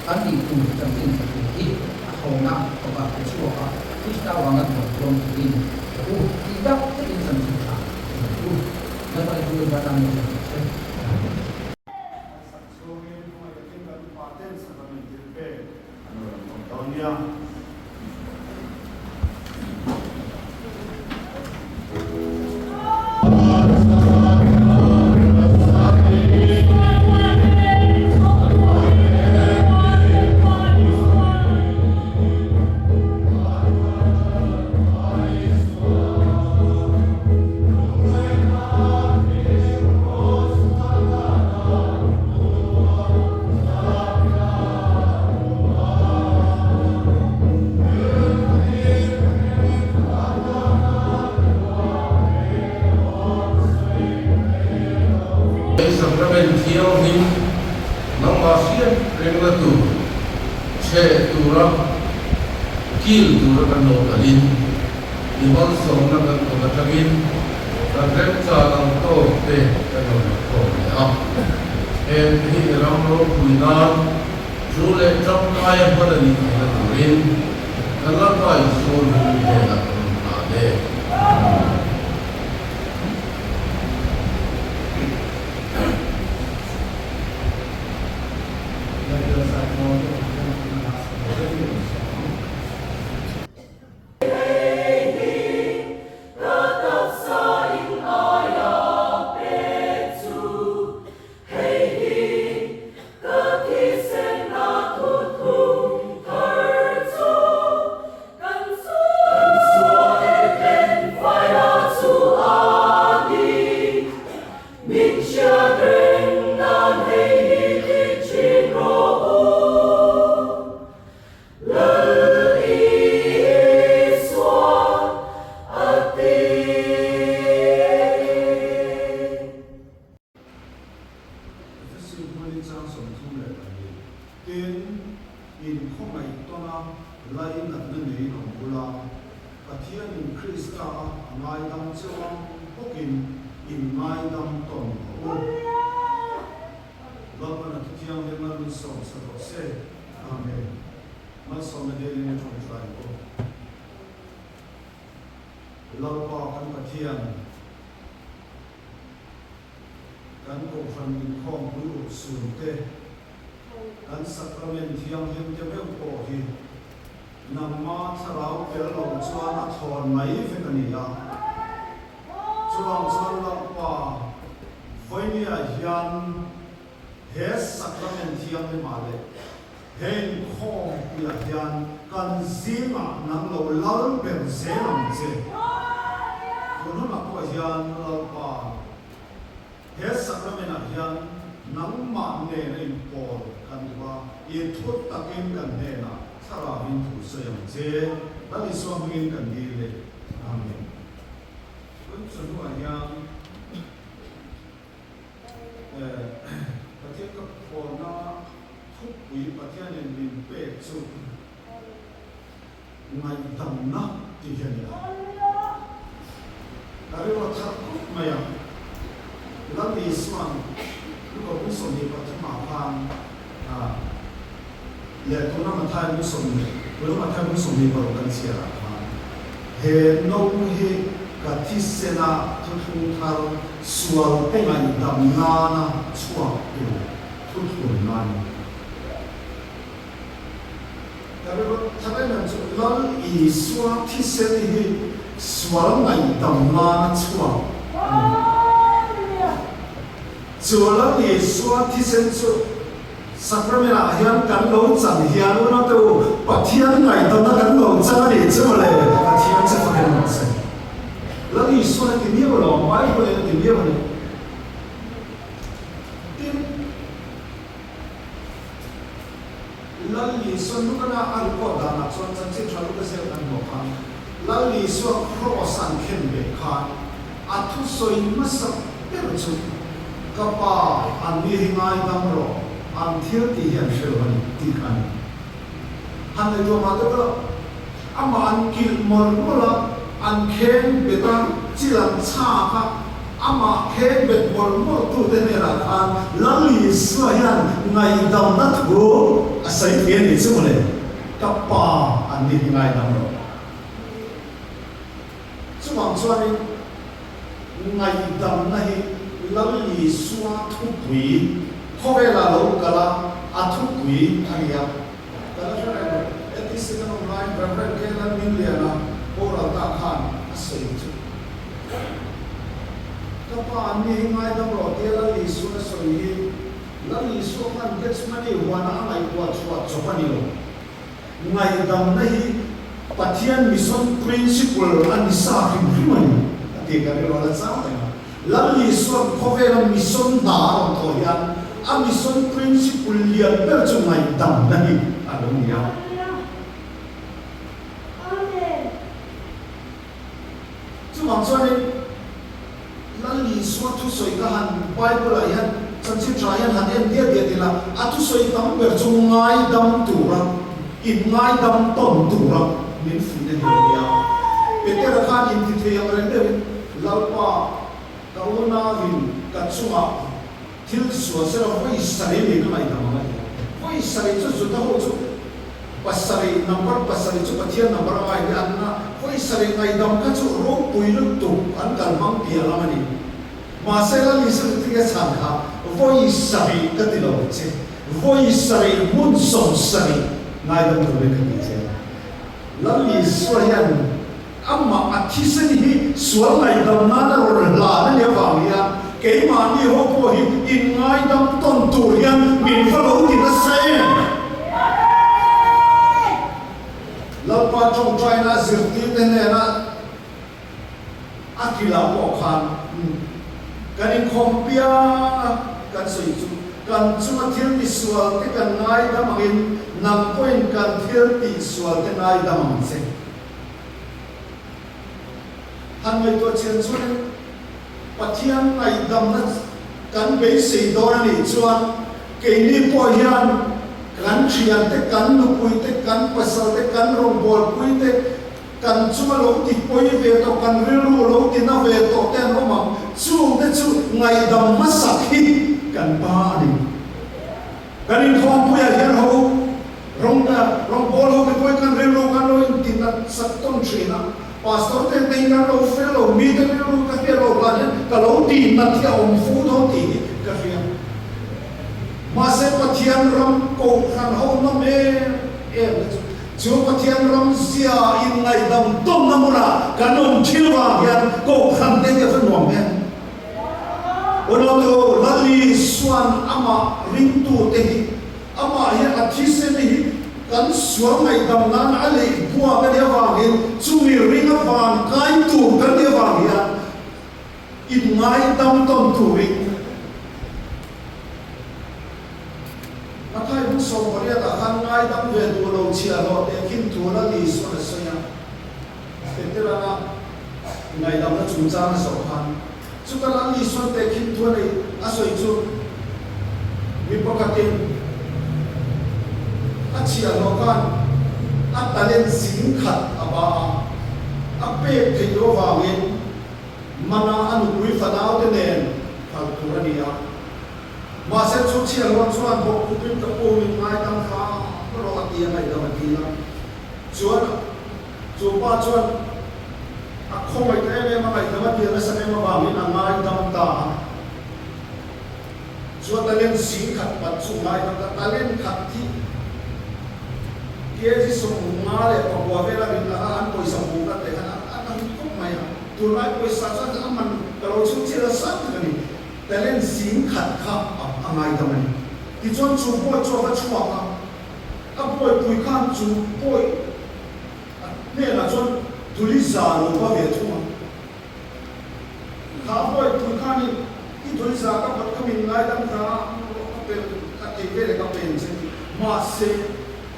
Kan tih tur chanchin tha tur hi a thlawna kawpa pe chhuak a, Krista vanga tuan tuam turin ka u tih tak takin chanchin tha ka nei u. Lalpa chu Lalpa tan min hrilh rawh se. Amen. Kan sak chhungin khawngaih takin kan upa ten sacrament thil pek an rawn awm dawn nia. Sacrament thianghlim nangmah hriat rengna tur chhe tura kil tura kan lo kalin i malsawmna kan kawt atangin kan remchang ang tawk te kan rawn inkhawm leh a. Heng te hi i ram ropui nan Chu leh tangkaia hman a nih theihna turin kan Lalpa Isua hming hnenah kan rawn hlan e. Amen. Hei hi ka thisen a thuthlung thar chu kan sual ten faina chu a ni. Min hriat reng nan hei hi ti thin rawh u. Lal Isua a ti. Efesi hmai chang 32, Tin, in khawngaih tawna lainatna neiin awm bula, Pathianin Krista a a ngaidam cheu ang bawkin in ngaidam tawn rawh u. Lalpan a thuthianghlim mal min sawm sa rawh se. Amen. Malsawmna dilin i tawngtai u. Lalpa kan Pathian. Kan Kohhran inkhawmpui urhsun te, kan Sacrament thianghlim te meuh pawh hi nangma thlarau tel lo chuan a thlawn mai vek a ni a. Chuvang chuan Lalpa vawinia hian he Sacrament thianghlimah leh he inkhawmpuiah hian kan zingah nang lo lal ber zel ang che. Tun hunah pawh hian Lalpa he sacrament-ah hian nangmah nen a inpawl kan duh a, i thut takin kan hnenah thlarauin thu sawi ang che. Lal Isua hmingin kan dil e. Amen. Tun chawhnuah hian. Pathian ka phawna thupui Pathianin min pek chu ngaihdamna tih hi a ni a. Ka rilru thar khawp mai a, Lal Isua'n Luka bung 23 ah khan leh tuna Mathai bung sawmhnih, tuna Mathai bung 26 kan chhiar ah khan he no hi ka thisena thuthlung thar sual te ngaihdam nana chhuak tur thuthlun na a ni. Ka rilru thar em em chu Lal Isua thisen hi sual ngaihdam nana chhuak a ni. Chu Lal Isua thisen chu Sacrament ah hian kan lo chan hian unaute u, Pathian ngaihdamna kan lo chan a nih chu mawle, Pathian che fakin rawh se. Lal Isuan a ti miau lo, Bible in a ti miau a ni. Tin, Lal Isuan Lukana a record danah chuan chanchin tha Luka ziak kan hmuh khan, Lal Isua cross an khen beh khan a thusawi hmasa ber chu, Ka pa, an ni hi ngaidam rawh, an thil tih hi an hre lo a ni, tih kha a ni. Han ngaihtuah mah deuh la, amah an kilh mawlh mawlh a, an kheng bet a, chil an chhak a, Amah khengbet mawlh mawlh tute hnenah khan Lal Isua hian ngaihdamna thu a sawi thei a nih chu mawle, Ka Pa an ni hi ngaidam rawh. Chuvang chuanin ngaihdamna hi Lal Isua thupui khawvelah lo kal a, a thupui a ni a. Ka la hre reng lo, ATC kan awm laiin Rev. K. Lalmingliana boral ta khan a sawi chu. Ka pa an ni hi ngaidam rawh tia Lal Isua a sawi hi Lal Isua khan Gethsemane huana a ngaihtuah chhuah chawp a ni lo. Ngaihdamna hi Pathian mission principle a ni sa hrim hrim a ni a ti ka rilru a la chang reng a. Lal Isua'n khawvela mission hna a rawn thawh hian a mission principle lian ber chu ngaihdamna hi a lo ni a. Chuvang chuanin Lal Isua thusawi ka han Bible-ah hian chanchin tha hian han en diat diat ila, a thusawi tam ber chu ngaidam tura, inngaidam tawn tura min fuihna hi a nia. Petera khan intithei ang reng deuhin, Lalpa, ka unauin ka chungah thil sual sela vawi sarih ni ka ngaihdam ang a ti a. Vawi sarih chu Juda ho chu pasarih, number pasarih chu Pathian number a ngai hle an na vawi sarih ngaihdam kha chu ropui lutuk an kal hmang piah lam a ni. Mahse Lal Isua chu tinge chhan kha vawi sarih ka ti lo che, vawi sarih hmun 70 ngaidam turin ka ti che. Lal Isua hian Amah a thisen hi sual ngaihdam nan a rawn hlan a nih avang hian keimahni ho pawh hi inngaidam tawn tur hian min va lo ti nasa em? Lalpa tawngtaina a zirtirte hnena a hrilh ah pawh khan kan inkhawm piang a, kan sawi chu kan chunga thil tisual te kan ngaidam angin nang pawhin kan thil tihsual te ngaidam ang che. Han ngaihtuah chian chuanin Pathian ngaihdamna kan beisei dawn a nih chuan keini pawh hian kan thiante, kan nupuite, kan pasalte, kan rawngbawlpuite, kan chunga lo ti pawi ve tawh, kan rilru lo ti na ve tawh te an awm ang. Chungte chu ngaihdam hmasak hi kan ba a ni. Kan inkhawmpuiah hian ho rawng rawng pawl ho te pawhin kan rilru kan lo intinat sak tawn thin a, Pastor te hming kan lo fel lo, mite rilru ka hriat loh vang hian ka lo tinat hi a awm fu dawn tih hi ka hria. Mahse Pathian ram kohhran ho nawm em em te chu, chu Pathian ram zia inngaihdam tawnna hmunah kan awm thil vang hian kohhran te hi a va nuam em. Unautu Lali Suan amah ringtute hi amah hi a thisen hi kan sual ngaihdam nan a lei buak a nih avangin chumi ring a van kai tur kan nih avang hian inngaidam tawn turin Mathai bung 18 ah khan ngaidam ve duh lo chhiahhlawh teh khin thu Lali Suan a sawi a. Peterana ngaihdamna chungchang a zawh khan chuta Lal Isuan tehkhin thu a neih a sawi chu mi pakhatin a chhiahhlawh khan a talent zing khat a ba a, a pek theih loh avangin mana a nupui fanaute nen kal tur a ni a. Mahse chu chhiahhlawh chuan bawkkhupin ka pu min ngaidam hram rawh a ti a ngaihdam a dil a. Chuan Chu pa chuan a khawngaih ta em em a, ngaihdam a tir nasa em avangin a ngaidam ta a. Chuan talent zing khat pat chu ngaidam ta, talent khat hi kg 59 vela rin anga an pawisa hmuh ka teh khan a a hlut khawp mai a. Tunlai pawisa chuan a man ka lo chhung chiah la sang tak a ni. Talent zing khat kha a ngaidam a ni. Tichuan chu bawi chu a va chhuak a. A bawipui khan chu bawi a hnenah chuan tuli za lo va ve thung a. Kha bawipui khanin i tuli za ka bat ka min ngaidam hna a, ka pel ka thei ve leh ka pen che ti. Mahse,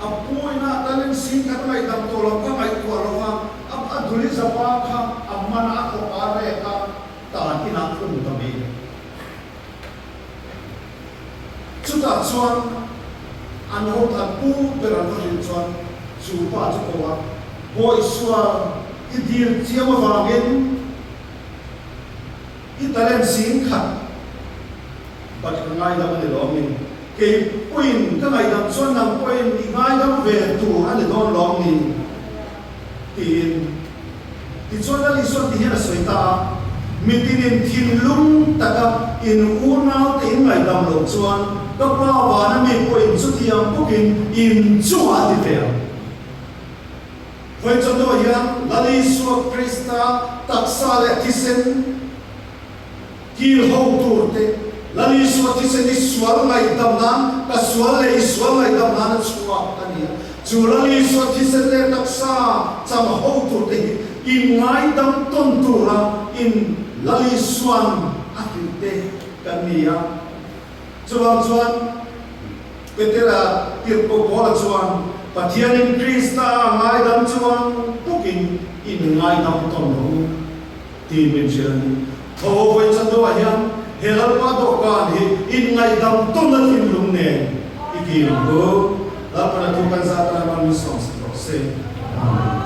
a bawina talent sing khat ngaihdam tawh lo ka ngaihtuah lo va, a a tuli za pa kha a man a, a thawk a rek a, tan inah khung ta mai. Chutah chuan an ho an pu ber an va hrilh chuan chu pa chu ko a, Bawi sual i dil chiam avangin I talent singkhat bat ka ngaidam a ni lawm ni? Kei pawhin ka ngaihdam chuan nang pawhin i ngaidam ve tur a ni dawn lawm ni? Tiin. Tichuan Lal Isuan ti hian a sawi ta a, Mitinin thinlung taka in unaute in ngaihdam loh chuan ka Pa vana mi pawhin chutiang bawkin in chungah a ti ve ang. Vawi chawhnuah hian Lal Isua Krista taksa leh thisen kil ho tur te, Lal Isua thisen i sual ngaihdam nan, ka sual leh i sual ngaihdam nan a chhuak a ni a. Chu Lal Isua thisen leh taksa chang ho tur te hi in ngaidam tawn tura in Lal Isuan a hrilh te kan ni a. Chuvang chuan Petera tirhkoh Paula chuan, Pathianin Krista a ngaidam chuang bawkin in ngaidam tawn rawh u. Tih min hrilh a ni. Tho vawi chantuah hian he Lalpa dawhkan hi inngaihdam tawn a thinlung nen i kir ang u. Lalpan a thu kan zat a man min sawm sak rawh se. Amen.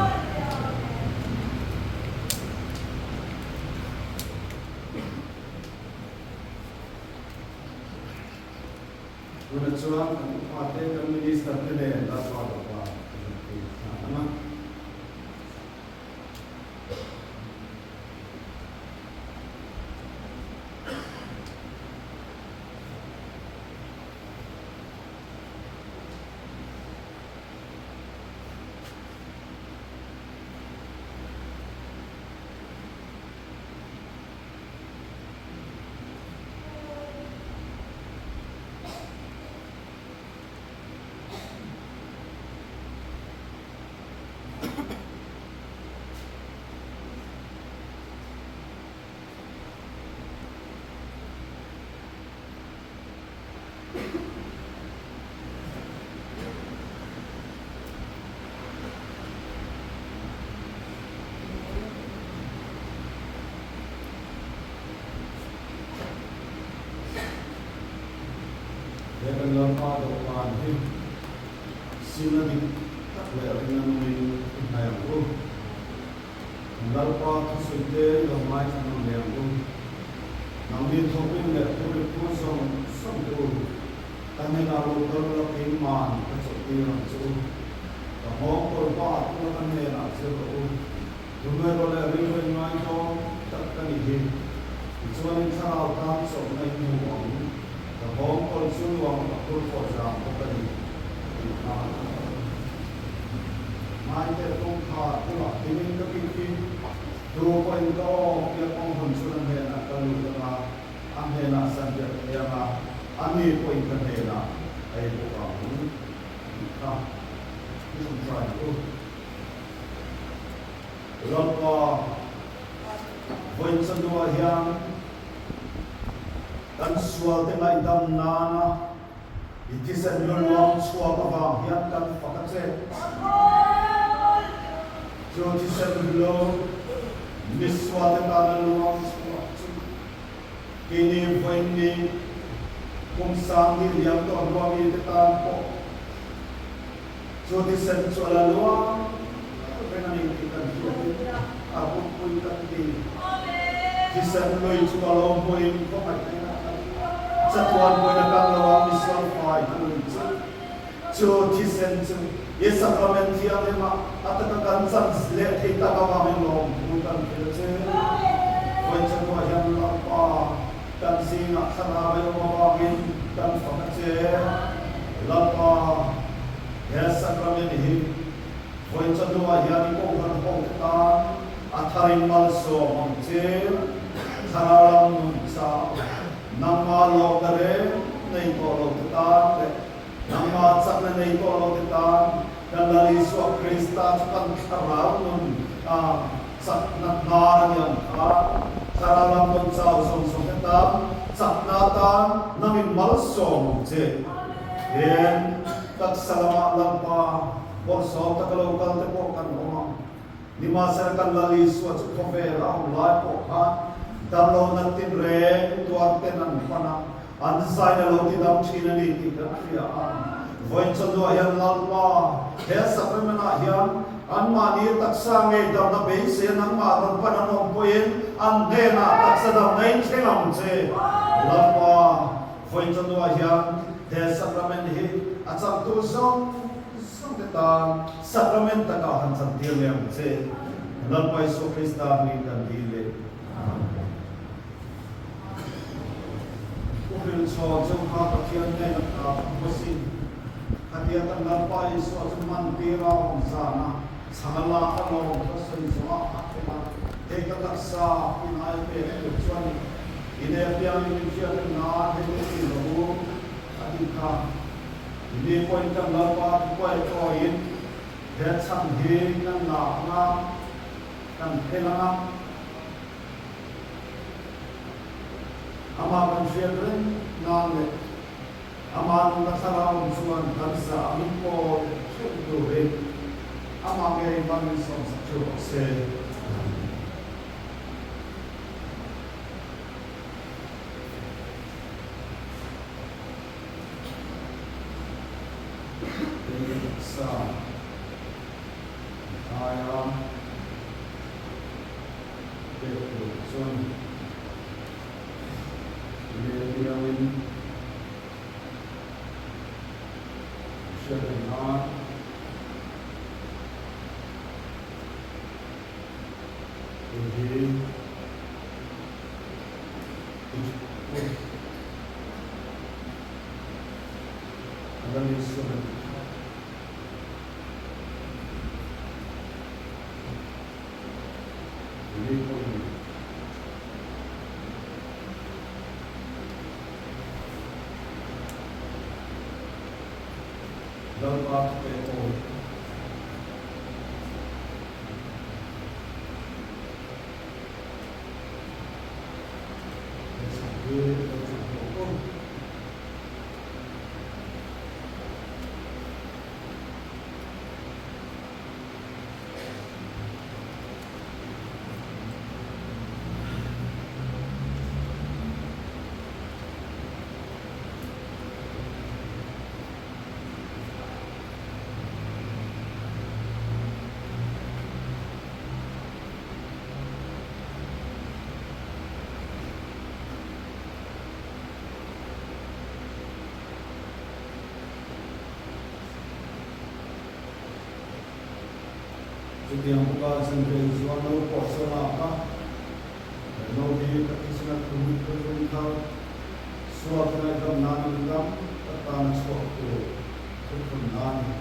Tunah chuan kan upate, kan minister te nen Lalpa dawhkan kan han kir nghal ang a. He kan Lalpa dawhkan hi Simna dik tak leh rinna nungin i hnai ang u. Kan Lalpa thusawi te i lo ngaithla ngam leh ang u. Nangni thawkrim leh phurrit phur zawng zawng te u, ka hnenah lo kal ula keimahn ka chawlhtir ang che u. Ka nghawng kawr pa tula ka hnenah zir rawh u. Thuhnuairawh leh rilru in ngaidawm tak ka nih hi. Tichuanin thlarau tan chawlhna in hmu ang. Ka nghawng kawl chu nuam ka phur pawh zang bawk a ni, tih kha a ni. Ngaite kawngkhar bulah dingin ka kik hi, tu pawhin ka aw tia kawng hawn chuan a hnenah ka lut ang a, a hnenah zanriah ka ei ang a, ani pawhin ka hnenah a ei bawk ang, tih kha i ṭawngṭai ang u. Lalpa, vawi chawhnuah hian Kan sualte ngaihdam nana i thisen luang chhuak avang hian kan fak a che. Chu thisen lu mi sualte tana luang chhuak chu keini vawiin kum sang ni liam tawh hnua mite tan pawh chu thisen chu a la luang reng a ni tih kan hriatin a ropui kan ti. Thisen lui chu ka lo hmuin khawngaih na ina chatuan pawhin a kang lo a, misual fai ka lui chu. Chu thisen chu i sacrament thianghlim ah a taka kan chan leh thei tak avangin lawmthu kan hrilh a che. Vawi chatuah hian Lalpa kan zingah thlarau ei awm avangin kan fak a che. Lalpa, he sacrament hi Vawi chawhnuah hian i kohhran hote tan a tharin malsawm ang che. Thlarau lam nun chau, nangmah lawmna reng nei tawh lo te tan leh nangmah chakna nei tawh lo te tan kan Lal Isua Krista chu kan thlarau nun a chakna hnar a ni ang kha. Thlarau lam nun chau zawng zawng te tan chakna atan nangin malsawm ang che. Hen taksa lamah Lalpa Bawrhsawm taka lo kal te pawh kan awm ang. Nimahsela kan Lal Isua chu khawvel a awm lai pawh khan damlo nat tin reng tuar ten an hman a, an zain a lo ti dam thin a ni tih kan hria a. Vawiin chawhnuah hian Lalpa he sacrament ah hian Anmahni taksa ngei damna beisei a nangmah rawn pan an awm pawhin an hnenah taksa damna in thleng ang che. Lalpa, vawi chawhnuah hian he sacrament hi a changtu zawng zawng te tan sacrament takah han chantir leh ang che. Lalpa Isua Krista hmingin kan dil e. Amen. Pu Hrilchhawn chu kha Pathian hnena ta pawsin khatia kan Lalpa Isua chu man tir a awm zan a, chhang a lak a lawm kha sawi zawh a a thleng a, hei ka taksa in ai pek tur chuan i nei apiangin min hriat reng nan hei te ti rawh u a tih kha. Mi pawhin kan Lalpa thupuai tawiin he chhang hi kan lak anga kan phel anga, Amah kan hriat reng nan leh Amah nunna thlarau awm chuan kan zah min pawl theuh turin Amah ngei man min sawmsak theuh rawh se. Hei taksa aia pek tur chuan leh piangin hriat reng a. Hei hi a la ni sawn a tih kha. Lei pawhin Lalpa thupe awi. He chhan hi lo chhan hlawh aw. Chutiang bawka zanrei zual no pawh chu a lak a, no hi ka thisen a thum thum thar, suak ngaihdam nan in tam tak tan a chhuak tur thuthlun a ni.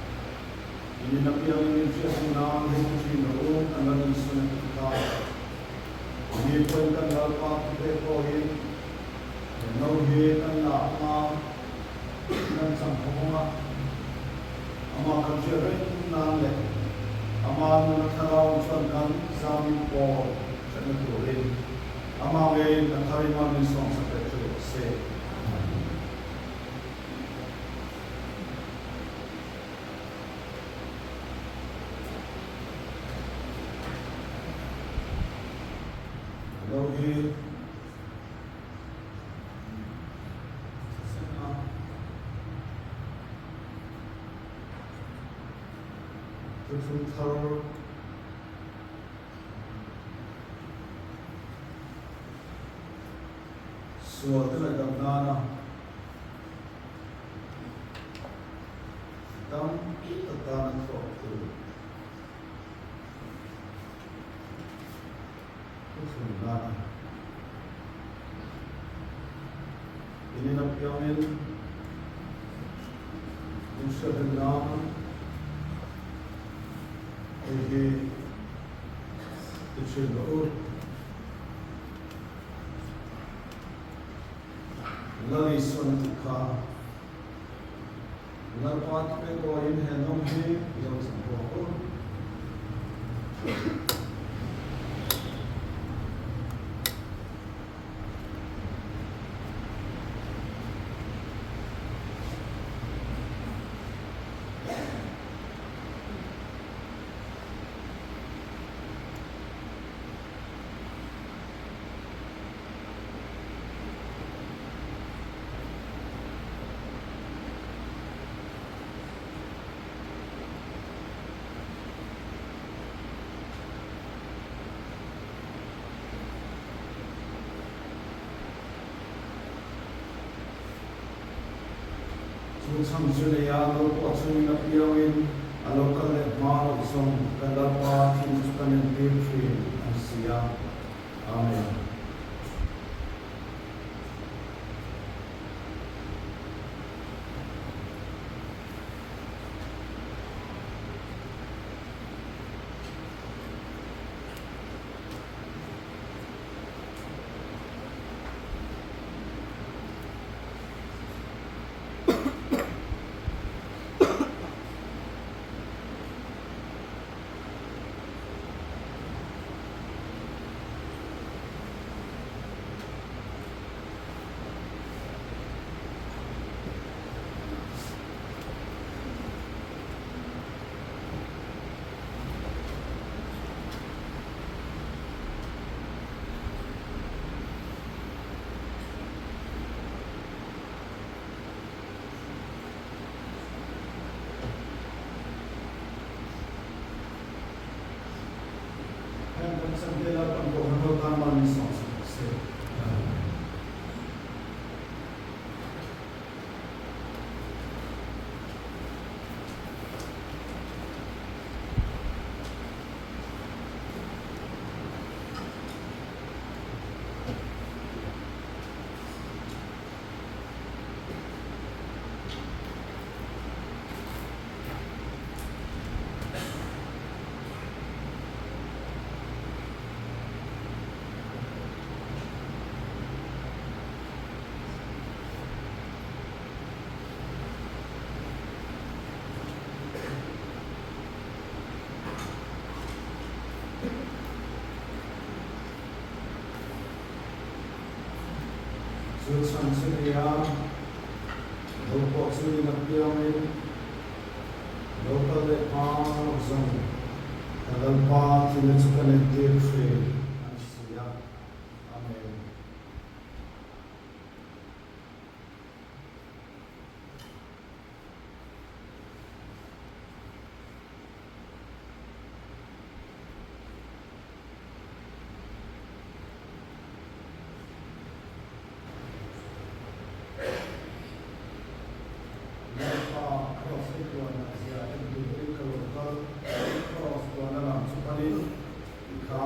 In in apiangin min hriatna nan hei ti thin rawh u, kan la insawn a tih kha. Mi pawhin kan Lalpa thupe pawhin he no hi kan lak anga kan chang khawm anga, Amah kan hriat reng nan leh Ama nuna thlarau chuan kan zamin pawl hretna turin Amah ngeiin a thar in man min sawmsak leh chu rawh se. Lo hi Thuthlung thar sual te ngaihdam nana tam tak tan a thawk tur thuthlung nana in in apiangin in hriat nan hei hi ti thin rawh u. Lal Isuan a tih kha Lalpa thupe kawiin he nawm hi i lo chang bawk u. Chu chhan chu nei a, lo pawh chungin a piangin a lo kal leh hma loh zawng kan Lalpa thil chu kan entir thin an si a. Amen. Heng kan chante Lalpan Kohhran ho tan mal min sawm sak rawh se. Chu chhan chu nia, lo pawh chu in a piangin lo kal leh hma lawk zawng ka Lalpa thilna chu ka entir thin a ni si a. Amen. Lalpa Kraws hi tuanah zia en turin ka lo kal, Kraws tuana lam chu panin i kha.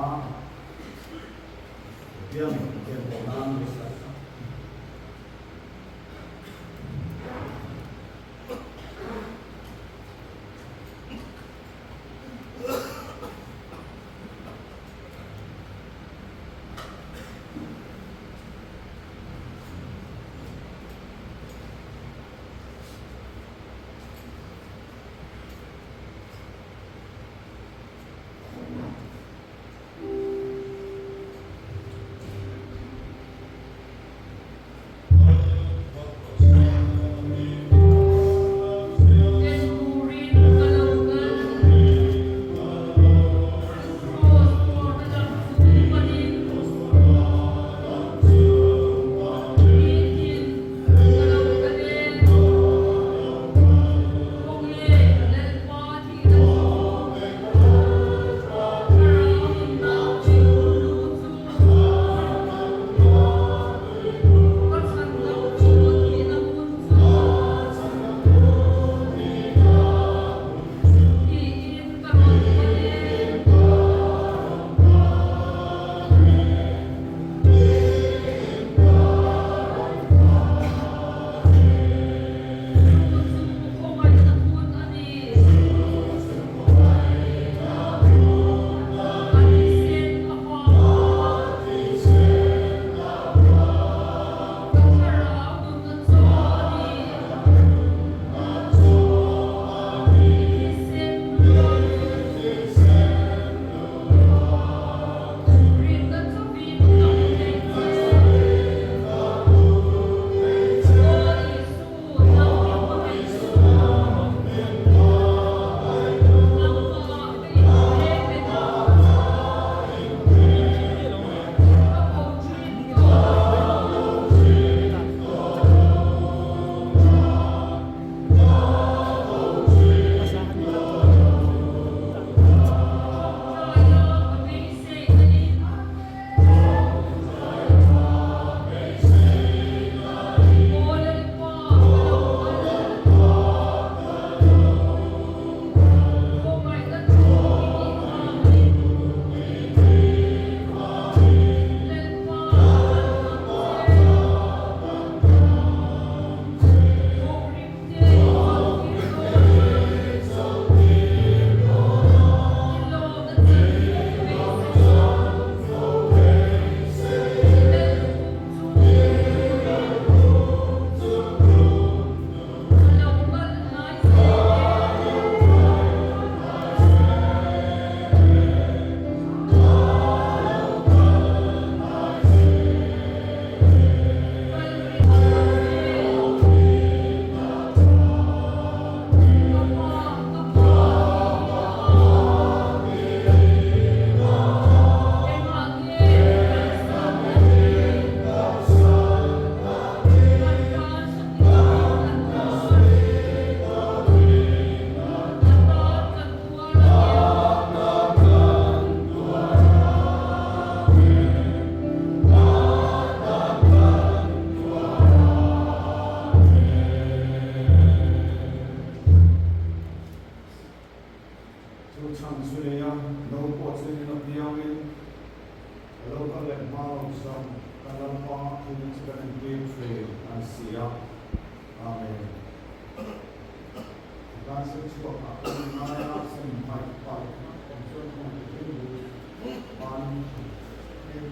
No pawh chu in apiangin a lo kal leh hma lo chuan kan Lalpa thilin chu kan entir thin a ni si a. Amen. Titan sem chhuak ah kan ngai a, sem hmaih palh awm chuan kawng ti thil bu ban in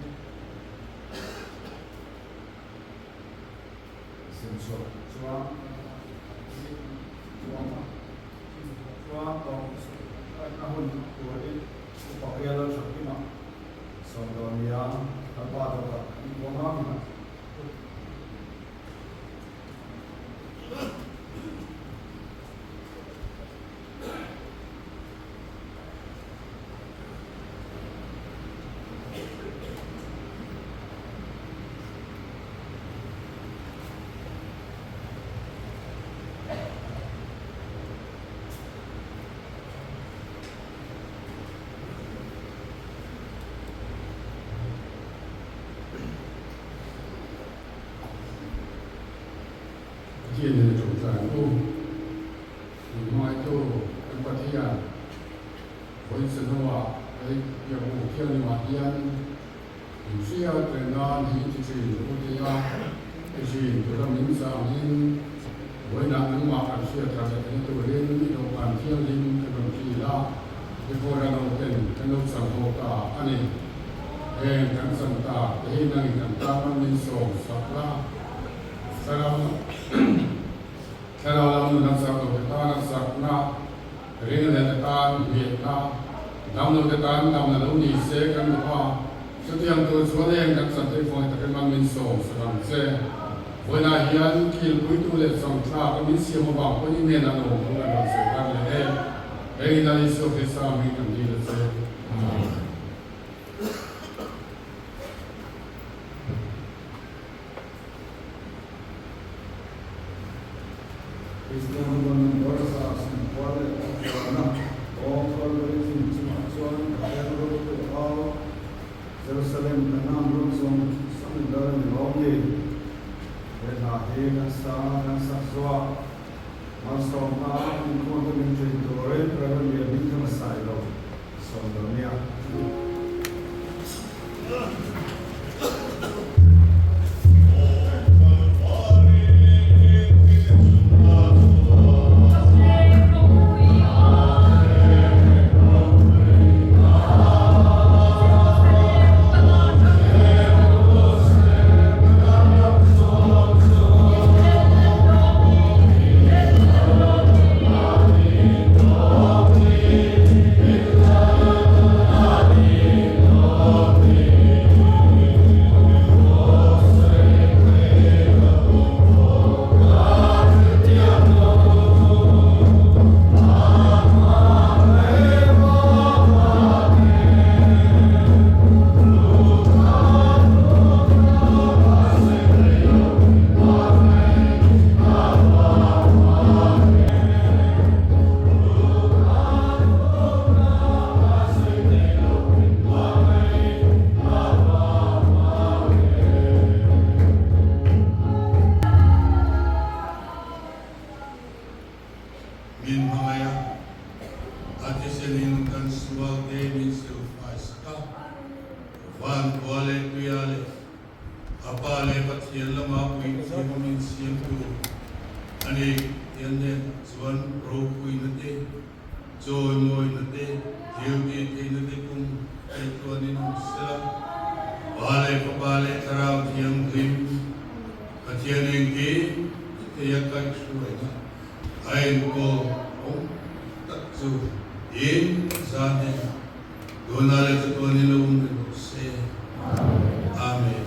sem chhuak chuan chuan chuan tawng a hun tur in upa bial a tha kim a sawm dawn nia Lalpa dawt ah in kuam a min Pathian in a tawngtai ang u. Min hmangaihtu kan Pathian, vawiin Senoa hei biakbu thianghlimah hian min hriat reng nan hi ti thin u tia i thin tura min changin vawiinah nangmah kan hriat thar leh theihna turin i dawhkan thianghlim kan rawn kil a, i kawra lo ten kan lo chang ho ta a ni. Heng kan chan tak te hi nangin kan tan man min sawm sak la, thlarau thlarau lam nun a chak lo te tan a chakna, ring leh te tan hmiahna, dam lo te tan damna lo ni se kan duh a, chutiang tur chuan heng kan chan te khawngaih takin man min sawm sak ang che. Vawiinah hian kilpuitu leh changthlak a min siam avang pawhin i hnenah lawm thu kan rawn sawi thar leh e. Heng in Lal Isua Krista hming kan dil a che. Amen. Kristian rualna Barca Singkhua leh Pakhuana Awng Kalvari thing chungah chuan Pathian ropui au Jerusalem Kanaan ram zawng zawng in lal a ni lawm ni? He hna hi kan sang a kan sak zuah malsawmna inkhawmte min ṭin turin Rev. Lianhmingthanga Sailo sawm lo nia. Min hmangaih a, a thisenin kan sualte min silfai sak a, van khua leh tuia leh A Pa leh Pathian lama puithiam a min siamtu a ni. Pathian hnenah chuan ropuina te, chawimawina te, thil tih theihna te kum kaihtuanin awm sela, Pa leh Fapa leh Thlarau Thianghlim Pathian engkim ti theia kaihhruaina a enkawl awm tak chu in zan hnenah Tunah leh chatuanin lo awm reng rawh se. Amen.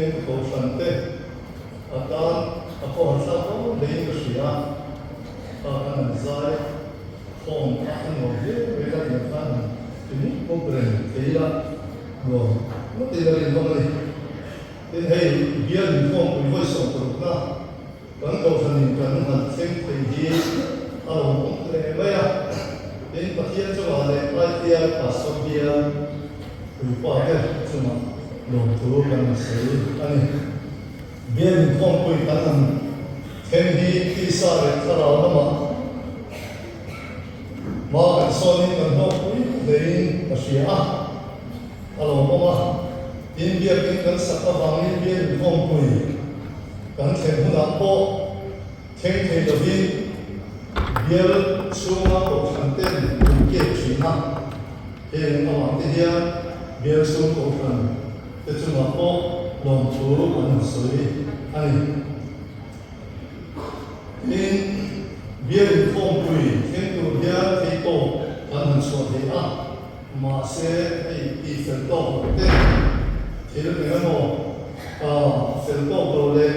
Heng kohhran te atan a khawharthlak dawn hlein ka hria a, kha kan han zai khawm kha a nuam hle mai kha tiang khan han ti mup mup reng thei ila nuam ngawtin a rinawm a ni. Tin hei bial inkhawmpui vawi sawmparukna kan kohhranin kan han thleng thei hi a lawmawm hle mai a, tin Pathian chungah leh ITI Pastor bial puipa te chungah lawmthu kan han sawi a ni. Bial inkhawmpui kan han thleng hi tisa leh thlarau lamah hma kan sawnin kan hlawkpui hlein ka hria a, a lawmawm a. Tin biakin kan sak avangin bial inkhawmpui kan thlen hunah pawh thleng thei lovin bial chhunga kohhran ten min kep thin a, heng avang te hian bial chhung kohhran te chungah pawh lawmthu an han sawi a ni. Tin, bial inkhawmpui thleng tur hian theitawp kan han chhuah thei a. Mahse, hei tih fel tawk loh te, thil eng emaw fel tawk lo leh.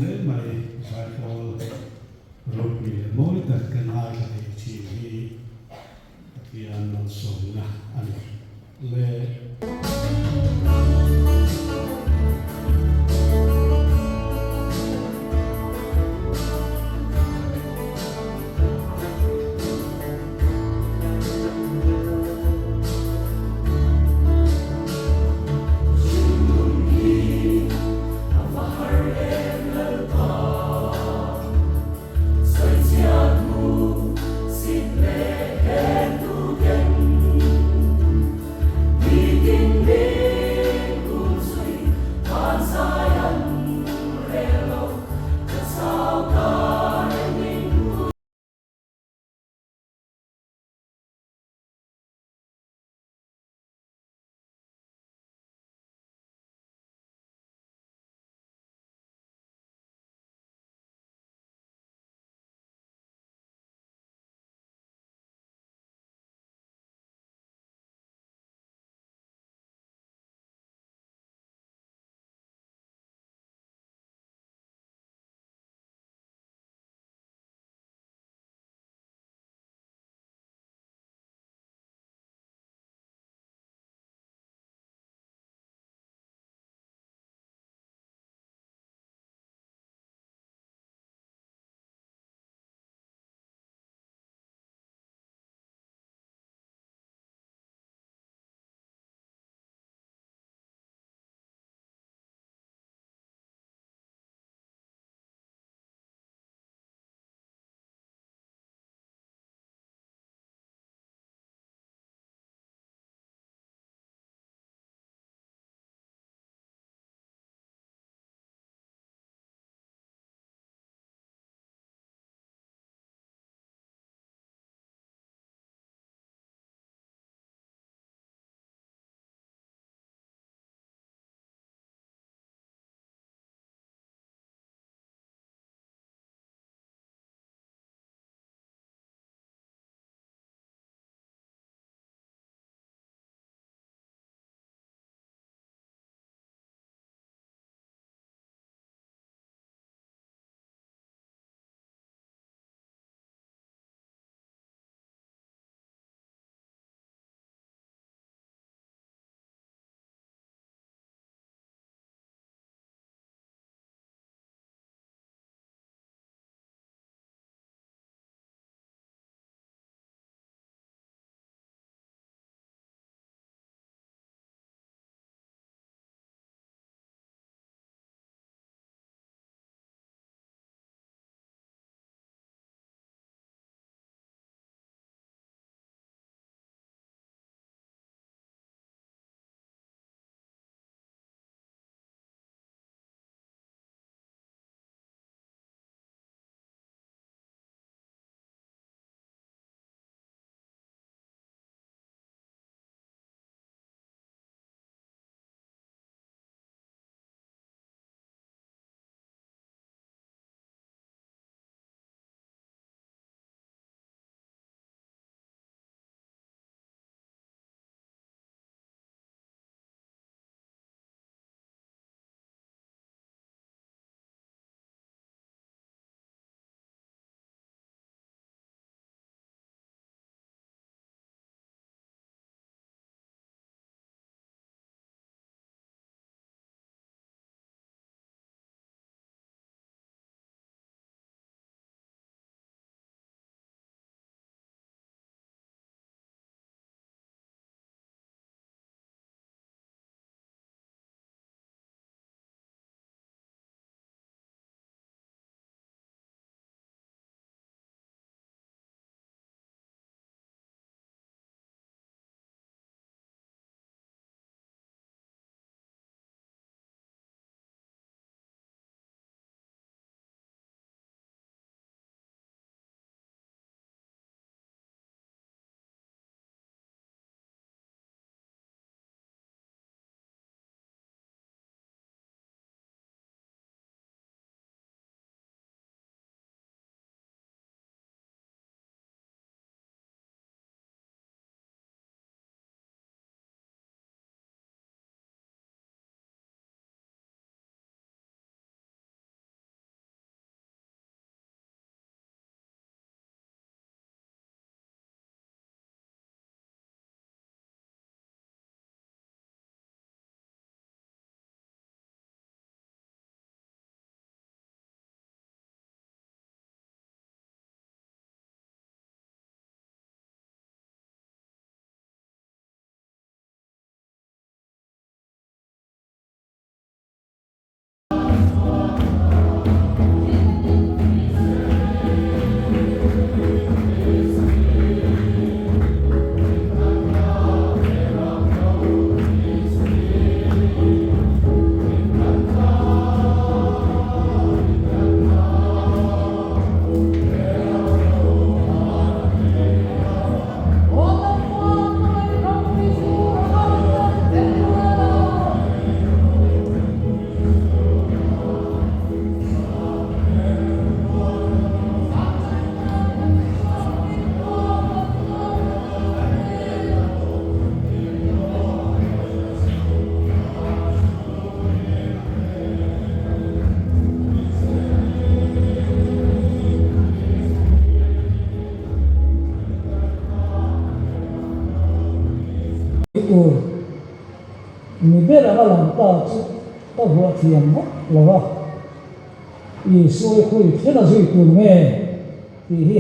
hle mai, Zaipawl ropui leh mawi tak kan ngaithla thei thin hi Pathian malsawmna a ni le. tur mi ber anga lang ta chu ka vuah thiam vak lo va, Isua i khawi thlen a zui tur nge tih hi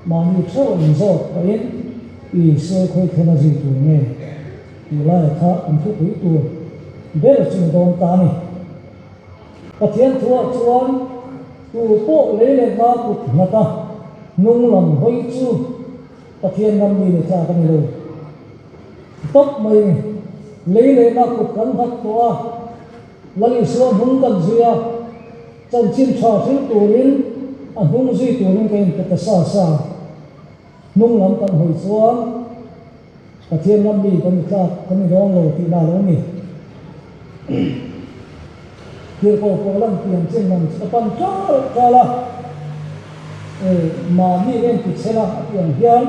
mahni theuh an zawt pahin Isua i khawi thlen a zui tur nge tih laia kha an thupui tur ber chu ni dawn ta a ni. Pathian thuah chuan tu pawh lei leh hma kut nghat a hnung lam hawi chu Pathian ram mi ni tlak a ni lo. Tawp mai ni. Lei leh hma kut kan nghat tawh a, Lal Isua hnung kan zui a, chanchin tha hril turin a hnung zui turin ka inpe ta sa sa. Hnung lam kan hawi chuan Pathian ram mi kan ni tlak kan ni dawn lo tihna a lo ni. Tirhkoh pawh lan pian chin lam chu ka pan ṭal ṭal a, e mahni nen ti chhela a pian hian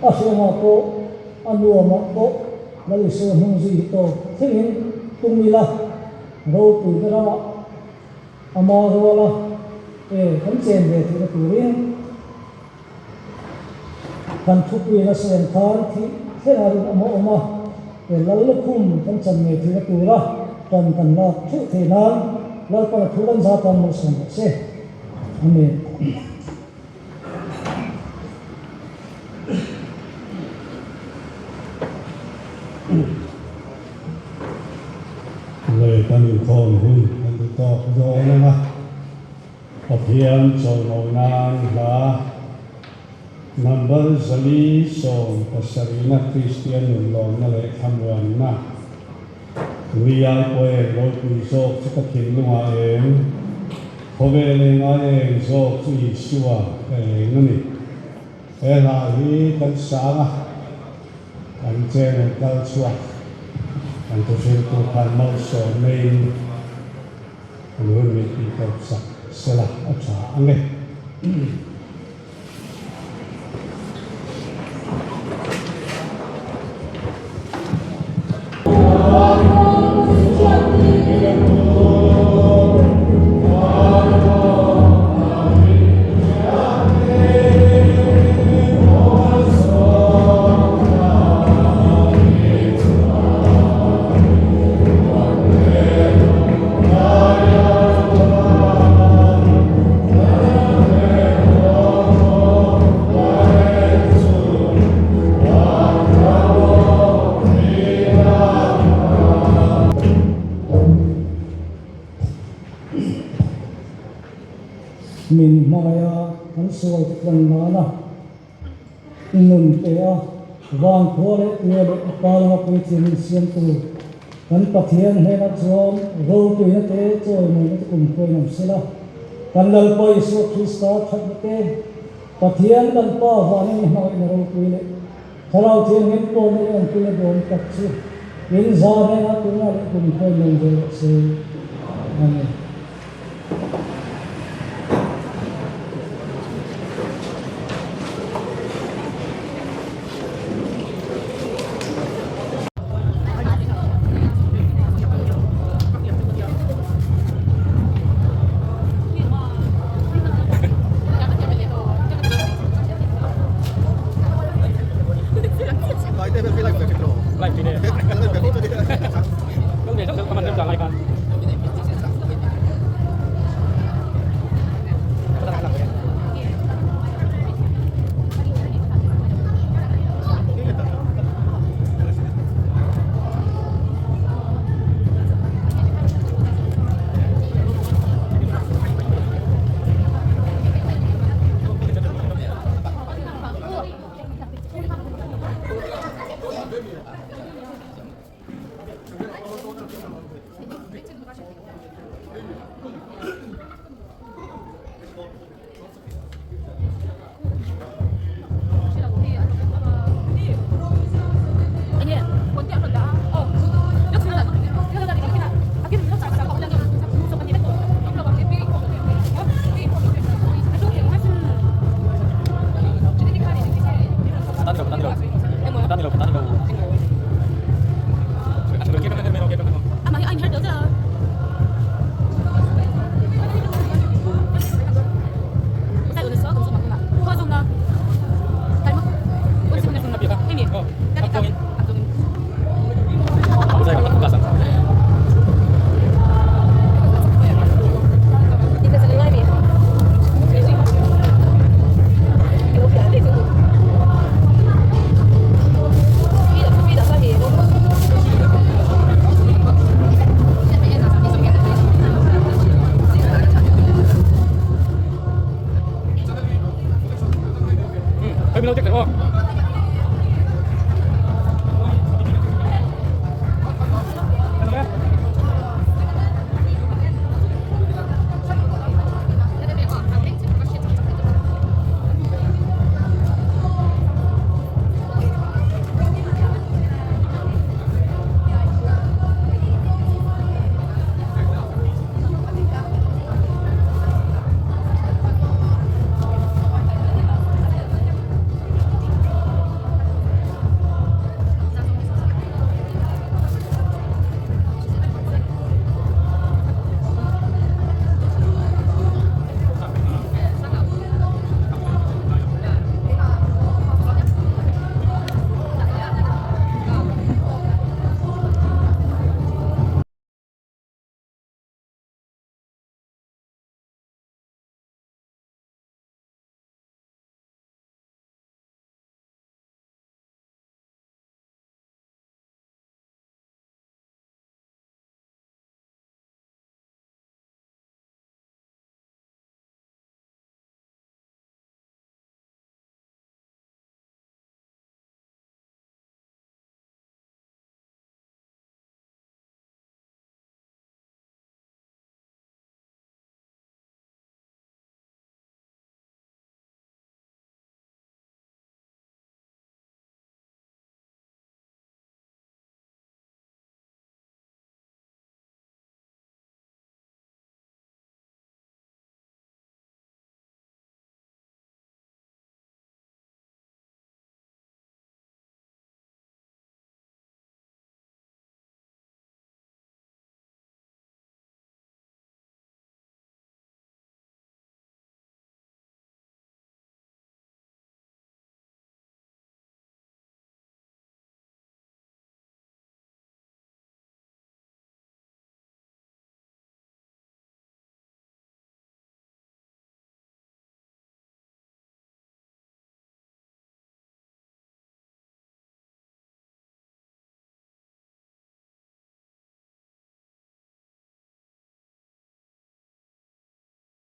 a hriamah pawh a nuamah pawh Lal Isua hnung zui hi tawp thlengin tum ila ropui te ramah ama ruala e kan chen ve theihna turin Kan thupui la sawi ang khan thih thleng a rinawm a awm a, he lal lukhum kan chan ngei theihna tura tan kan lak theuh theih nan Lalpan a thu kan za tan malsawm rawh se. Amen. Lei kan inkhawm hun kan ti tawk dawn ang a. Pathian chawimawi nan hla Number 470 Kristian nun lawmna leh thlamuanna Ni ai pawh eng ropui zawk chu ka thinlungah eng Khawvel eng ai eng zawk chu Isua ka eng a ni. He hla hi kan sang a, kan channel kal chhuak kan thuhriltu khan malsawm neiin An hun min tih tawp sak sela a tha ang e. Min hmangaih a kan sual tlan nana Nun te a, van khua leh tia leh a pa lama puithiam in siam tur kan Pathian hnenah chuan ropuina te chawimawina te kumkhuain awm sela, kan Lalpa Isua Krista thatna te, Pathian kan Pa vanin i hmangaihna ropui leh Thlarau Thianghlim pawhna i awmpuina bawm tak chu in za hnenah tunah leh kumkhuain lawm ve rawh se. Amen.